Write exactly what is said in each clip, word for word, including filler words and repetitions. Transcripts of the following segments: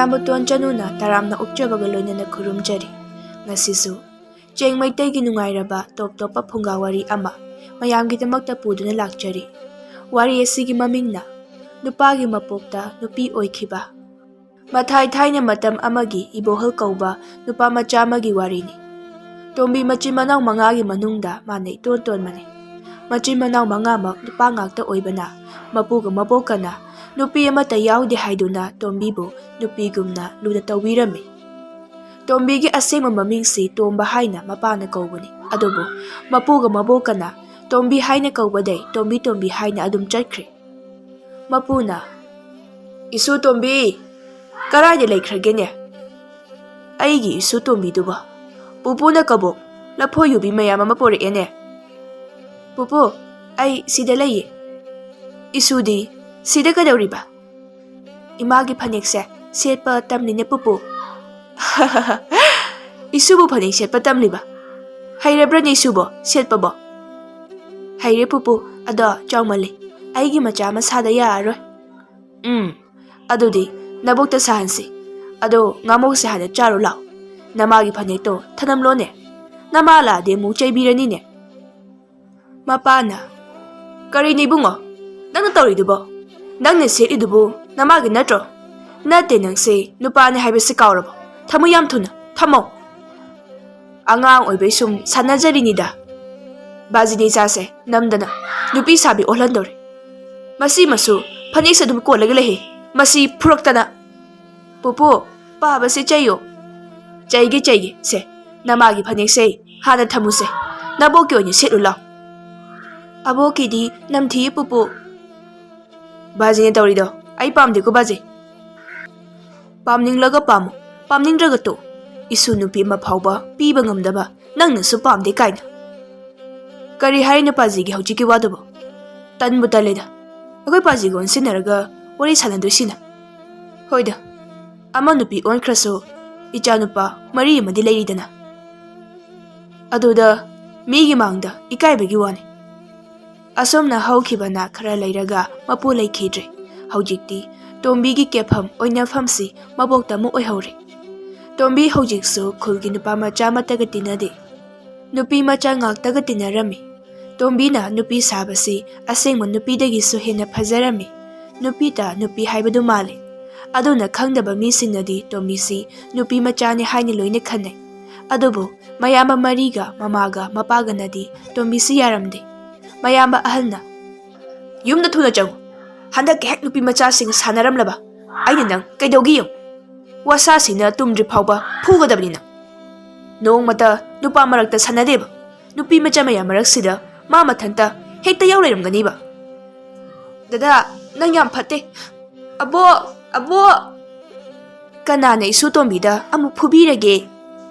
ꯇꯥꯃꯨꯇꯣꯟ ꯆꯅꯨꯅ ꯇꯔꯥꯝꯅ ꯑꯣꯛꯆꯕꯒ ꯂꯣꯏꯅꯅ ꯈꯨꯔꯨꯝꯖꯔꯤ꯫ ꯉꯁꯤꯁꯨ ꯆꯦꯡ ꯃꯩꯇꯩꯒꯤ ꯅꯨꯡꯉꯥꯏꯔꯕ ꯇꯣꯞ ꯇꯣꯞꯄ ꯐꯨꯡꯒꯥ ꯋꯥꯔꯤ ꯑꯃ ꯃꯌꯥꯝꯒꯤꯗꯃꯛꯇ ꯄꯨꯗꯨꯅ ꯂꯥꯛꯆꯔꯤ꯫ ꯋꯥꯔꯤ ꯑꯁꯤꯒꯤ ꯃꯃꯤꯡꯅ ꯅꯨꯄꯥꯒꯤ ꯃꯄꯣꯛꯇ ꯅꯨꯄꯤ ꯑꯣꯏꯈꯤꯕ꯫ ꯃꯊꯥꯏ ꯊꯥꯏꯅ ꯃꯇꯝ ꯑꯃꯒꯤ ꯏꯕꯣꯍꯜ ꯀꯧꯕ ꯅꯨꯄꯥ ꯃꯆꯥ ꯑꯃꯒꯤ ꯋꯥꯔꯤꯅꯤ꯫ ꯇꯣꯝꯕꯤ ꯃꯆꯤꯟ ꯃꯅꯥꯎ ꯃꯉꯥꯒꯤ ꯃꯅꯨꯡꯗ ꯃꯥꯅ ꯏꯇꯣꯟ ꯇꯣꯟꯕꯅꯤ꯫ ꯃꯆꯤꯟ ꯃꯅꯥꯎ ꯃꯉꯥꯃꯛ ꯅꯨꯄꯥ ꯉꯥꯛꯇ ꯑꯣꯏꯕꯅ, ꯃꯄꯨꯒ ꯃꯕꯣꯛꯀꯅ ꯅꯨꯄꯤ ꯑꯃꯠꯇ ꯌꯥꯎꯗꯦ ꯍꯥꯏꯗꯨꯅ ꯇꯣꯝꯕꯤꯕꯨ ꯅꯨꯄꯤꯒꯨꯝꯅ ꯂꯨꯅ ꯇꯧꯕꯤꯔꯝꯃꯤ꯫ ꯇꯣꯝꯕꯤꯒꯤ ꯑꯁꯦꯡꯕ ꯃꯃꯤꯡꯁꯤ ꯇꯣꯝꯕ ꯍꯥꯏꯅ ꯃꯄꯥꯅ ꯀꯧꯕꯅꯤ, ꯑꯗꯨꯕꯨ ꯃꯄꯨꯒ ꯃꯕꯣꯛꯀꯅ ꯇꯣꯝꯕꯤ ꯍꯥꯏꯅ ꯀꯧꯕꯗꯩ ꯇꯣꯝꯕꯤ ꯇꯣꯝꯕꯤ ꯍꯥꯏꯅ ꯑꯗꯨꯝ ꯆꯠꯈ꯭ꯔꯦ꯫ ꯃꯄꯨꯅ, "ꯏꯁꯨ ꯇꯣꯝꯕꯤ, ꯀꯔꯥꯏꯗ ꯂꯩꯈ꯭ꯔꯒꯦꯅꯦ?" "ꯑꯩꯒꯤ ꯏꯁꯨ ꯇꯣꯝꯕꯤꯗꯨꯕꯣ?" "ꯄꯨꯄꯨꯅ ꯀꯕꯣꯛ ꯂꯐꯣꯏ ꯌꯨꯕꯤ ꯃꯌꯥꯝ ꯑꯃ ꯄꯣꯔꯛꯑꯦꯅꯦ꯫" "ꯄꯨꯄꯨ, ꯑꯩ ꯁꯤꯗ ꯂꯩꯌꯦ꯫" "ꯏꯁꯨꯗꯤ ꯁꯤꯗ ꯀꯩꯗꯧꯔꯤꯕ?" "ꯏꯃꯥꯒꯤ ꯐꯅꯦꯛꯁꯦ ꯁꯦꯠꯄ ꯇꯝꯂꯤꯅꯦ ꯄꯨꯄꯨ꯫" "ꯏꯁꯨꯕꯨ ꯐꯅꯦꯛ ꯁꯦꯠꯄ ꯇꯝꯂꯤꯕ? ꯍꯩꯔꯕ꯭ꯔꯅꯦ ꯏꯁꯨꯕꯣ ꯁꯦꯠꯄꯕꯣ?" "ꯍꯩꯔꯦ ꯄꯨꯄꯨ, ꯑꯗꯣ ꯆꯥꯎꯃꯜꯂꯦ꯫ ꯑꯩꯒꯤ ꯃꯆꯥ ꯑꯃ ꯁꯥꯗ ꯌꯥꯔꯔꯣꯏ꯫" "ꯎꯝ, ꯑꯗꯨꯗꯤ ꯅꯕꯣꯛꯇ ꯁꯥꯍꯟꯁꯤ꯫ ꯑꯗꯣ ꯉꯥꯃꯣꯛꯁꯦ ꯍꯥꯟꯅ ꯆꯥꯔꯨ ꯂꯥꯎ꯫ ꯅꯃꯥꯒꯤ ꯐꯅꯦꯛꯇꯣ ꯊꯅꯝꯂꯣꯅꯦ꯫ ꯅꯃꯥ ꯂꯥꯛꯑꯗꯤ ꯑꯃꯨꯛ ꯆꯩꯕꯤꯔꯅꯤꯅꯦ꯫" ꯃꯄꯥꯅ, "ꯀꯔꯤꯅꯣ ꯏꯕꯨꯡꯉꯣ ꯅꯪꯅ ꯇꯧꯔꯤꯗꯨꯕꯣ? ꯅꯪꯅ ꯁꯦꯠꯂꯤꯗꯨꯕꯨ ꯅꯃꯥꯒꯤ ꯅꯠꯇ꯭ꯔꯣ? ꯅꯠꯇꯦ, ꯅꯪꯁꯦ ꯅꯨꯄꯥꯅꯤ ꯍꯥꯏꯕꯁꯤ ꯀꯥꯎꯔꯕꯣ? ꯊꯝꯃꯨ, ꯌꯥꯝ ꯊꯨꯅ ꯊꯝꯃꯣ꯫ ꯑꯉꯥꯡ ꯑꯣꯏꯕꯩ ꯁꯨꯝ ꯁꯥꯟꯅꯖꯔꯤꯅꯤꯗ꯫ ꯕꯥꯖꯤꯅꯤ ꯆꯥꯁꯦ ꯅꯝꯗꯅ ꯅꯨꯄꯤ ꯁꯥꯕꯤ ꯑꯣꯜꯍꯟꯗꯧꯔꯦ꯫ ꯃꯁꯤ ꯃꯁꯨ ꯐꯅꯦꯛꯁꯦ ꯑꯗꯨꯝ ꯀꯣꯜꯂꯒ ꯂꯩꯍꯦ꯫ ꯃꯁꯤ ꯐꯨꯔꯛꯇꯅ꯫" "ꯄꯨꯄꯨ, ꯄꯥꯕꯁꯦ ꯆꯩꯌꯣ꯫" "ꯆꯩꯒꯦ, ꯆꯩꯒꯦ꯫ ꯁꯦ, ꯅꯃꯥꯒꯤ ꯐꯅꯦꯛꯁꯦ ꯍꯥꯟꯅ ꯊꯝꯃꯨꯁꯦ꯫ ꯅꯕꯣꯛꯀꯤ ꯑꯣꯏꯅ ꯁꯦꯠꯂꯨ ꯂꯥꯎ꯫" "ꯑꯕꯣꯛꯀꯤꯗꯤ ꯅꯝꯊꯤꯌꯦ ꯄꯨꯄꯨ꯫" "ꯕꯥꯖꯤꯅ ꯇꯧꯔꯤꯗꯣ ꯑꯩ ꯄꯥꯝꯗꯦꯀꯣ ꯕꯥꯖꯤ꯫" "ꯄꯥꯝꯅꯤꯡꯂꯒ ꯄꯥꯝꯃꯨ, ꯄꯥꯝꯅꯤꯡꯗ꯭ꯔꯒ ꯇꯣꯛꯎ꯫ ꯏꯁꯨ ꯅꯨꯄꯤ ꯑꯃ ꯐꯥꯎꯕ ꯄꯤꯕ ꯉꯝꯗꯕ ꯅꯪꯅꯁꯨ ꯄꯥꯝꯗꯦ ꯀꯥꯏꯅ꯫ ꯀꯔꯤ ꯍꯥꯏꯔꯤꯅꯣ ꯄꯥꯖꯤꯒꯤ ꯍꯧꯖꯤꯛꯀꯤ ꯋꯥꯗꯨꯕꯨ? ꯇꯟꯕꯨ ꯇꯜꯂꯦꯗ꯫ ꯑꯩꯈꯣꯏ ꯄꯥꯖꯤꯒ ꯑꯣꯟꯁꯤꯟꯅꯔꯒ ꯋꯥꯔꯤ ꯁꯥꯟꯅꯗꯣꯏꯁꯤꯅ꯫ ꯍꯣꯏꯗ, ꯑꯃ ꯅꯨꯄꯤ ꯑꯣꯟꯈ꯭ꯔꯁꯨ ꯏꯆꯥꯅꯨꯄꯥ ꯃꯔꯤ ꯑꯃꯗꯤ ꯂꯩꯔꯤꯗꯅ꯫ ꯑꯗꯨꯗ ꯃꯤꯒꯤ ꯃꯥꯡꯗ ꯏꯀꯥꯏꯕꯒꯤ ꯋꯥꯅꯤ꯫" ꯑꯁꯨꯝꯅ ꯍꯧꯈꯤꯕꯅ ꯈꯔ ꯂꯩꯔꯒ ꯃꯄꯨ ꯂꯩꯈꯤꯗ꯭ꯔꯦ꯫ ꯍꯧꯖꯤꯛꯇꯤ ꯇꯣꯝꯕꯤꯒꯤ ꯀꯦꯐꯝ ꯑꯣꯏꯅꯐꯝꯁꯤ ꯃꯕꯣꯛꯇ ꯑꯃꯨꯛ ꯑꯣꯏꯍꯧꯔꯦ꯫ ꯇꯣꯝꯕꯤ ꯍꯧꯖꯤꯛꯁꯨ ꯈꯨꯜꯒꯤ ꯅꯨꯄꯥ ꯃꯆꯥ ꯑꯃꯠꯇꯒ ꯇꯤꯟꯅꯗꯦ꯫ ꯅꯨꯄꯤ ꯃꯆꯥ ꯉꯥꯛꯇꯒ ꯇꯤꯟꯅꯔꯝꯃꯤ꯫ ꯇꯣꯝꯕꯤꯅ ꯅꯨꯄꯤ ꯁꯥꯕꯁꯤ ꯑꯁꯦꯡꯕ ꯅꯨꯄꯤꯗꯒꯤꯁꯨ ꯍꯦꯟꯅ ꯐꯖꯔꯝꯃꯤ꯫ ꯅꯨꯄꯤꯇ ꯅꯨꯄꯤ ꯍꯥꯏꯕꯗꯨ ꯃꯥꯜꯂꯤ꯫ ꯑꯗꯨꯅ ꯈꯪꯗꯕ ꯃꯤꯁꯤꯡꯅꯗꯤ ꯇꯣꯝꯕꯤꯁꯤ ꯅꯨꯄꯤ ꯃꯆꯥꯅꯤ ꯍꯥꯏꯅ ꯂꯣꯏꯅ ꯈꯟꯅꯩ꯫ ꯑꯗꯨꯕꯨ ꯃꯌꯥꯝꯕ ꯃꯔꯤꯒ ꯃꯃꯥꯒ ꯃꯄꯥꯒꯅꯗꯤ ꯇꯣꯝꯕꯤꯁꯤ ꯌꯥꯔꯝꯗꯦ꯫ ꯃꯌꯥꯝꯕ ꯑꯍꯜꯅ, "ꯌꯨꯝꯗ ꯊꯨꯅ ꯆꯪꯉꯨ꯫ ꯍꯟꯗꯛꯀꯤ ꯍꯦꯛ ꯅꯨꯄꯤ ꯃꯆꯥꯁꯤꯡ ꯁꯥꯟꯅꯔꯝꯂꯕ ꯑꯩꯅ ꯅꯪ ꯀꯩꯗꯧꯒꯦ ꯌꯦꯡꯉꯨ꯫ ꯋꯥꯁꯥꯁꯤꯅ ꯇꯨꯝꯗ꯭ꯔꯤ ꯐꯥꯎꯕ ꯐꯨꯒꯗꯕꯅꯤ ꯅꯪ꯫ ꯅꯣꯡꯃꯇ ꯅꯨꯄꯥ ꯃꯔꯛꯇ ꯁꯥꯟꯅꯗꯦꯕ꯫ ꯅꯨꯄꯤ ꯃꯆꯥ ꯃꯌꯥꯝ ꯃꯔꯛꯁꯤꯗ ꯃꯥ ꯃꯊꯟꯇ ꯍꯦꯛꯇ ꯌꯥꯎ ꯂꯩꯔꯝꯒꯅꯤꯕ꯫ ꯗꯗꯥ, ꯅꯪ ꯌꯥꯝ ꯐꯠꯇꯦ꯫ ꯑꯕꯣꯛ, ꯑꯕꯣꯛ!" ꯀꯅꯥꯅ ꯏꯁꯨ ꯇꯣꯝꯕꯤꯗ ꯑꯃꯨꯛ ꯐꯨꯕꯤꯔꯒꯦ?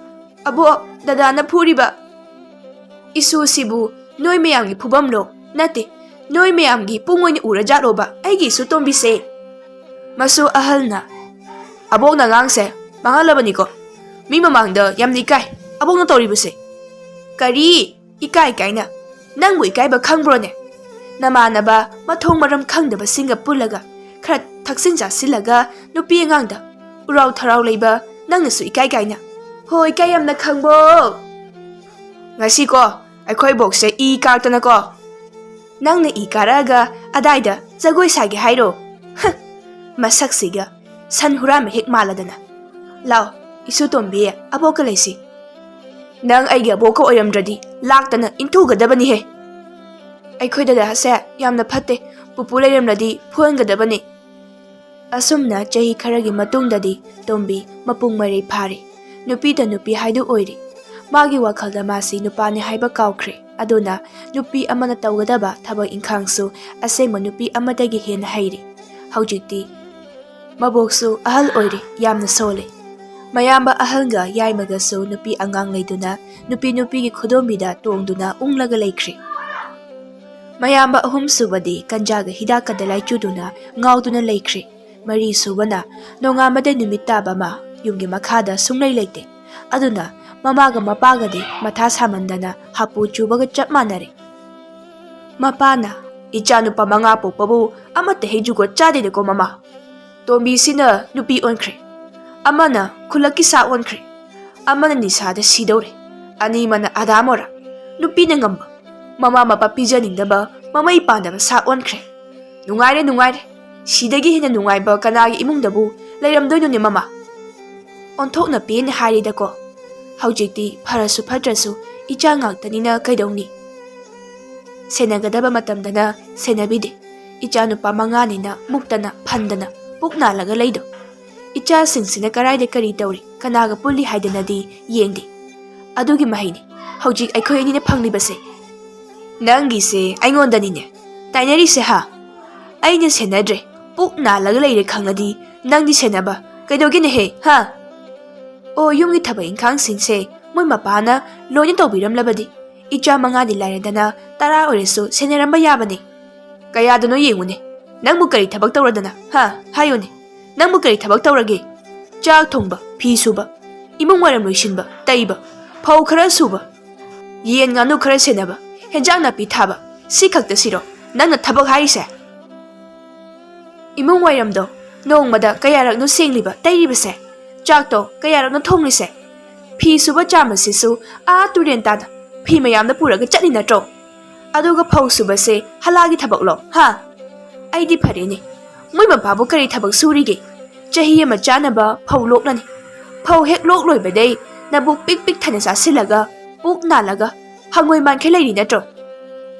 ꯑꯕꯣꯛ, ꯗꯗꯥꯅ ꯐꯨꯔꯤꯕ ꯏꯁꯨꯁꯤꯕꯨ ꯅꯣꯏ ꯃꯌꯥꯝꯒꯤ ꯐꯨꯐꯝꯂꯣ? ꯅꯠꯇꯦ, ꯅꯣꯏ ꯃꯌꯥꯝꯒꯤ ꯄꯨꯡ ꯑꯣꯏꯅ ꯎꯔꯖꯥꯠꯂꯣꯕ ꯑꯩꯒꯤ ꯏꯁꯨ ꯇꯣꯝꯕꯤꯁꯦ? ꯃꯁꯨ ꯑꯍꯜꯅ, "ꯑꯕꯣꯛꯅ ꯑꯉꯥꯡꯁꯦ ꯃꯥꯡꯍꯜꯂꯕꯅꯤꯀꯣ꯫ ꯃꯤ ꯃꯃꯥꯡꯗ ꯌꯥꯝꯅ ꯏꯀꯥꯏ ꯑꯕꯣꯛꯅ ꯇꯧꯔꯤꯕꯁꯦ꯫ ꯀꯔꯤ? ꯏꯀꯥꯏ ꯀꯥꯏꯅ? ꯅꯪꯕꯨ ꯏꯀꯥꯏꯕ ꯈꯪꯕ꯭ꯔꯣꯅꯦ? ꯅꯃꯥꯟꯅꯕ ꯃꯊꯣꯡ ꯃꯔꯝ ꯈꯪꯗꯕꯁꯤꯡꯒ ꯄꯨꯜꯂꯒ ꯈꯔ ꯊꯛꯆꯤꯟ ꯆꯥꯁꯤꯜꯂꯒ ꯅꯨꯄꯤ ꯑꯉꯥꯡꯗ ꯎꯔꯥꯎ ꯊꯔꯥꯎ ꯂꯩꯕ ꯅꯪꯅꯁꯨ ꯏꯀꯥꯏ ꯀꯥꯏꯅ? ꯍꯣ, ꯏꯀꯥꯏ ꯌꯥꯝꯅ ꯈꯪꯕꯣ꯫ ꯉꯁꯤꯀꯣ ꯑꯩꯈꯣꯏ ꯕꯣꯛꯁꯦ ꯏ ꯀꯥꯔꯛꯇꯅꯀꯣ꯫ ꯅꯪꯅ ꯏ ꯀꯥꯔꯛꯑꯒ ꯑꯗꯥꯏꯗ ꯖꯒꯣꯏ ꯁꯥꯒꯦ ꯍꯥꯏꯔꯣ? ꯍ, ꯃꯁꯛꯁꯤꯒ ꯁꯟ ꯍꯨꯔꯥꯟꯕ ꯍꯦꯛ ꯃꯥꯜꯂꯗꯅ꯫ ꯂꯥꯎ, ꯏꯁꯨ ꯇꯣꯝꯕꯤ, ꯑꯕꯣꯛꯀ ꯂꯩꯁꯤ꯫ ꯅꯪ ꯑꯩꯒꯤ ꯑꯕꯣꯛꯀ ꯑꯣꯏꯔꯝꯗ꯭ꯔꯗꯤ ꯂꯥꯛꯇꯅ ꯏꯟꯊꯨꯒꯗꯕꯅꯤꯍꯦ꯫ ꯑꯩꯈꯣꯏ ꯗꯗꯥꯁꯦ ꯌꯥꯝꯅ ꯐꯠꯇꯦ꯫ ꯄꯨꯄꯨ ꯂꯩꯔꯝꯂꯗꯤ ꯐꯨꯍꯟꯒꯗꯕꯅꯤ꯫" ꯑꯁꯨꯝꯅ ꯆꯍꯤ ꯈꯔꯒꯤ ꯃꯇꯨꯡꯗꯗꯤ ꯇꯣꯝꯕꯤ ꯃꯄꯨꯡ ꯃꯔꯩ ꯐꯥꯔꯦ꯫ ꯅꯨꯄꯤꯗ ꯅꯨꯄꯤ ꯍꯥꯏꯗꯨ ꯑꯣꯏꯔꯦ꯫ ꯃꯥꯒꯤ ꯋꯥꯈꯜꯗ ꯃꯥꯁꯤ ꯅꯨꯄꯥꯅꯤ ꯍꯥꯏꯕ ꯀꯥꯎꯈ꯭ꯔꯦ꯫ ꯑꯗꯨꯅ ꯅꯨꯄꯤ ꯑꯃꯅ ꯇꯧꯒꯗꯕ ꯊꯕꯛ ꯏꯪꯈꯥꯡꯁꯨ ꯑꯁꯦꯡꯕ ꯅꯨꯄꯤ ꯑꯃꯗꯒꯤ ꯍꯦꯟꯅ ꯍꯩꯔꯦ꯫ ꯍꯧꯖꯤꯛꯇꯤ ꯃꯕꯣꯛꯁꯨ ꯑꯍꯜ ꯑꯣꯏꯔꯦ, ꯌꯥꯝꯅ ꯁꯣꯜꯂꯦ꯫ ꯃꯌꯥꯝꯕ ꯑꯍꯜꯒ ꯌꯥꯏꯃꯒꯁꯨ ꯅꯨꯄꯤ ꯑꯉꯥꯡ ꯂꯩꯗꯨꯅ ꯅꯨꯄꯤ ꯅꯨꯄꯤꯒꯤ ꯈꯨꯗꯣꯝꯕꯤꯗ ꯇꯣꯡꯗꯨꯅ ꯎꯪꯂꯒ ꯂꯩꯈ꯭ꯔꯦ꯫ ꯃꯌꯥꯝꯕ ꯑꯍꯨꯝꯁꯨꯕꯗꯤ ꯀꯟꯖꯥꯒ ꯍꯤꯗꯥꯛꯀꯗ ꯂꯥꯏꯆꯨꯗꯨꯅ ꯉꯥꯎꯗꯨꯅ ꯂꯩꯈ꯭ꯔꯦ꯫ ꯃꯔꯤꯁꯨꯕꯅ ꯅꯣꯡꯉꯥꯟꯕꯗꯩ ꯅꯨꯃꯤꯠ ꯇꯥꯕ ꯑꯃ ꯌꯨꯝꯒꯤ ꯃꯈꯥꯗ ꯁꯨꯡꯂꯩ ꯂꯩꯇꯦ꯫ ꯑꯗꯨꯅ ꯃꯃꯥꯒ ꯃꯄꯥꯒꯗꯤ ꯃꯊꯥ ꯁꯥꯃꯟꯗꯅ ꯍꯥꯄꯨ ꯆꯨꯕꯒ ꯆꯞ ꯃꯥꯟꯅꯔꯦ꯫ ꯃꯄꯥꯅ, "ꯏꯆꯥ ꯅꯨꯄꯥ ꯃꯉꯥ ꯄꯣꯛꯄꯕꯨ ꯑꯃꯠꯇ ꯍꯦꯛ ꯖꯨꯒꯣꯠ ꯆꯥꯗꯦꯅꯦꯀꯣ ꯃꯃꯥ꯫ ꯇꯣꯝꯕꯤꯁꯤꯅ ꯅꯨꯄꯤ ꯑꯣꯟꯈ꯭ꯔꯦ, ꯑꯃꯅ ꯈꯨꯜꯂꯛꯀꯤ ꯁꯥ ꯑꯣꯟꯈ꯭ꯔꯦ, ꯑꯃꯅ ꯅꯤꯁꯥꯗ ꯁꯤꯗꯧꯔꯦ, ꯑꯅꯤꯃꯅ ꯑꯙꯥ ꯃꯣꯔꯥ, ꯅꯨꯄꯤꯅ ꯉꯝꯕ, ꯃꯃꯥ ꯃꯄꯥ ꯄꯤꯖꯅꯤꯡꯗꯕ, ꯃꯃꯩ ꯄꯥꯟꯗꯕ ꯁꯥ ꯑꯣꯟꯈ꯭ꯔꯦ꯫ ꯅꯨꯡꯉꯥꯏꯔꯦ, ꯅꯨꯡꯉꯥꯏꯔꯦ꯫ ꯁꯤꯗꯒꯤ ꯍꯦꯟꯅ ꯅꯨꯡꯉꯥꯏꯕ ꯀꯅꯥꯒꯤ ꯏꯃꯨꯡꯗꯕꯨ ꯂꯩꯔꯝꯗꯣꯏꯅꯣꯅꯦ, ꯃꯃꯥ? ꯑꯣꯟꯊꯣꯛꯅ ꯄꯦꯟꯅ ꯍꯥꯏꯔꯦꯗꯀꯣ꯫ ꯍꯧꯖꯤꯛꯇꯤ ꯐꯔꯁꯨ ꯐꯠꯇ꯭ꯔꯁꯨ ꯏꯆꯥ ꯉꯥꯛꯇꯅꯤꯅ ꯀꯩꯗꯧꯅꯤ? ꯁꯦꯟꯅꯒꯗꯕ ꯃꯇꯝꯗꯅ ꯁꯦꯟꯅꯕꯤꯗꯦ꯫ ꯏꯆꯥ ꯅꯨꯄꯥ ꯃꯉꯥꯅꯤꯅ ꯃꯨꯛꯇꯅ ꯐꯟꯗꯅ ꯄꯨꯛ ꯅꯥꯜꯂꯒ ꯂꯩꯗꯣ꯫ ꯏꯆꯥꯁꯤꯡꯁꯤꯅ ꯀꯔꯥꯏꯗ ꯀꯔꯤ ꯇꯧꯔꯤ, ꯀꯅꯥꯒ ꯄꯨꯜꯂꯤ ꯍꯥꯏꯗꯅꯗꯤ ꯌꯦꯡꯗꯦ꯫ ꯑꯗꯨꯒꯤ ꯃꯍꯩꯅꯤ ꯍꯧꯖꯤꯛ ꯑꯩꯈꯣꯏ ꯑꯅꯤꯅ ꯐꯪꯂꯤꯕꯁꯦ꯫ ꯅꯪꯒꯤꯁꯦ ꯑꯩꯉꯣꯟꯗꯅꯤꯅꯦ ꯇꯥꯏꯅꯔꯤꯁꯦ, ꯍꯥ? ꯑꯩꯅ ꯁꯦꯟꯅꯗ꯭ꯔꯦ, ꯄꯨꯛ ꯅꯥꯜꯂꯒ ꯂꯩꯔꯦ ꯈꯪꯂꯗꯤ ꯅꯪꯗꯤ ꯁꯦꯟꯅꯕ ꯀꯩꯗꯧꯒꯦꯅꯦꯍꯦ, ꯍꯥ? ꯑꯣ, ꯌꯨꯝꯒꯤ ꯊꯕꯛ ꯏꯪꯈꯥꯡꯁꯤꯡꯁꯦ ꯃꯣꯏ ꯃꯄꯥꯅ ꯂꯣꯏꯅ ꯇꯧꯕꯤꯔꯝꯂꯕꯗꯤ ꯏꯆꯥ ꯃꯉꯥꯗꯤ ꯂꯥꯏꯔꯗꯅ ꯇꯔꯥ ꯑꯣꯏꯔꯁꯨ ꯁꯦꯟꯅꯔꯝꯕ ꯌꯥꯕꯅꯤ꯫ ꯀꯌꯥꯗꯅꯣ ꯌꯦꯡꯉꯨꯅꯦ, ꯅꯪꯕꯨ ꯀꯔꯤ ꯊꯕꯛ ꯇꯧꯔꯗꯅ, ꯍꯥ? ꯍꯥꯏꯌꯨꯅꯦ, ꯅꯪꯕꯨ ꯀꯔꯤ ꯊꯕꯛ ꯇꯧꯔꯒꯦ? ꯆꯥꯛ ꯊꯣꯡꯕ, ꯐꯤ ꯁꯨꯕ, ꯏꯃꯨꯡ ꯋꯥꯏꯔꯝ ꯂꯣꯏꯁꯤꯟꯕ, ꯇꯩꯕ, ꯐꯧ ꯈꯔ ꯁꯨꯕ, ꯌꯦꯟ ꯉꯥꯅꯨ ꯈꯔ ꯁꯦꯟꯅꯕ, ꯍꯦꯟꯖꯥꯡ ꯅꯥꯄꯤ ꯊꯥꯕ, ꯁꯤ ꯈꯛꯇ ꯁꯤꯔꯣ ꯅꯪꯅ ꯊꯕꯛ ꯍꯥꯏꯔꯤꯁꯦ? ꯏꯃꯨꯡ ꯋꯥꯏꯔꯝꯗꯣ ꯅꯣꯡꯃꯗ ꯀꯌꯥꯔꯛꯅꯣ ꯁꯦꯡꯂꯤꯕ, ꯇꯩꯔꯤꯕꯁꯦ? ꯆꯥꯛꯇꯣ ꯀꯌꯥꯔꯛꯅꯣ ꯊꯣꯡꯂꯤꯁꯦ? ꯐꯤ ꯁꯨꯕ ꯆꯥꯝꯕꯁꯤꯁꯨ ꯑꯥ ꯇꯨꯔꯦꯟ ꯇꯥꯅ ꯐꯤ ꯃꯌꯥꯝꯅ ꯄꯨꯔꯒ ꯆꯠꯂꯤ ꯅꯠꯇ꯭ꯔꯣ? ꯑꯗꯨꯒ ꯐꯧ ꯁꯨꯕꯁꯦ ꯍꯂꯥꯒꯤ ꯊꯕꯛꯂꯣ, ꯍꯥ? ꯑꯩꯗꯤ ꯐꯔꯦꯅꯦ, ꯃꯣꯏ ꯃꯄꯥꯕꯨ ꯀꯔꯤ ꯊꯕꯛ ꯁꯨꯔꯤꯒꯦ? ꯆꯍꯤ ꯑꯃ ꯆꯥꯅꯕ ꯐꯧ ꯂꯣꯛꯂꯅꯤ꯫ ꯐꯧ ꯍꯦꯛ ꯂꯣꯛ ꯂꯣꯏꯕꯗꯩ ꯅꯕꯨꯛ ꯄꯤꯛ ꯄꯤꯛ ꯊꯟꯅ ꯆꯥꯁꯤꯜꯂꯒ ꯄꯨꯛ ꯅꯥꯜꯂꯒ ꯍꯪꯉꯣꯏ ꯃꯥꯟꯈꯩ ꯂꯩꯔꯤ ꯅꯠꯇ꯭ꯔꯣ?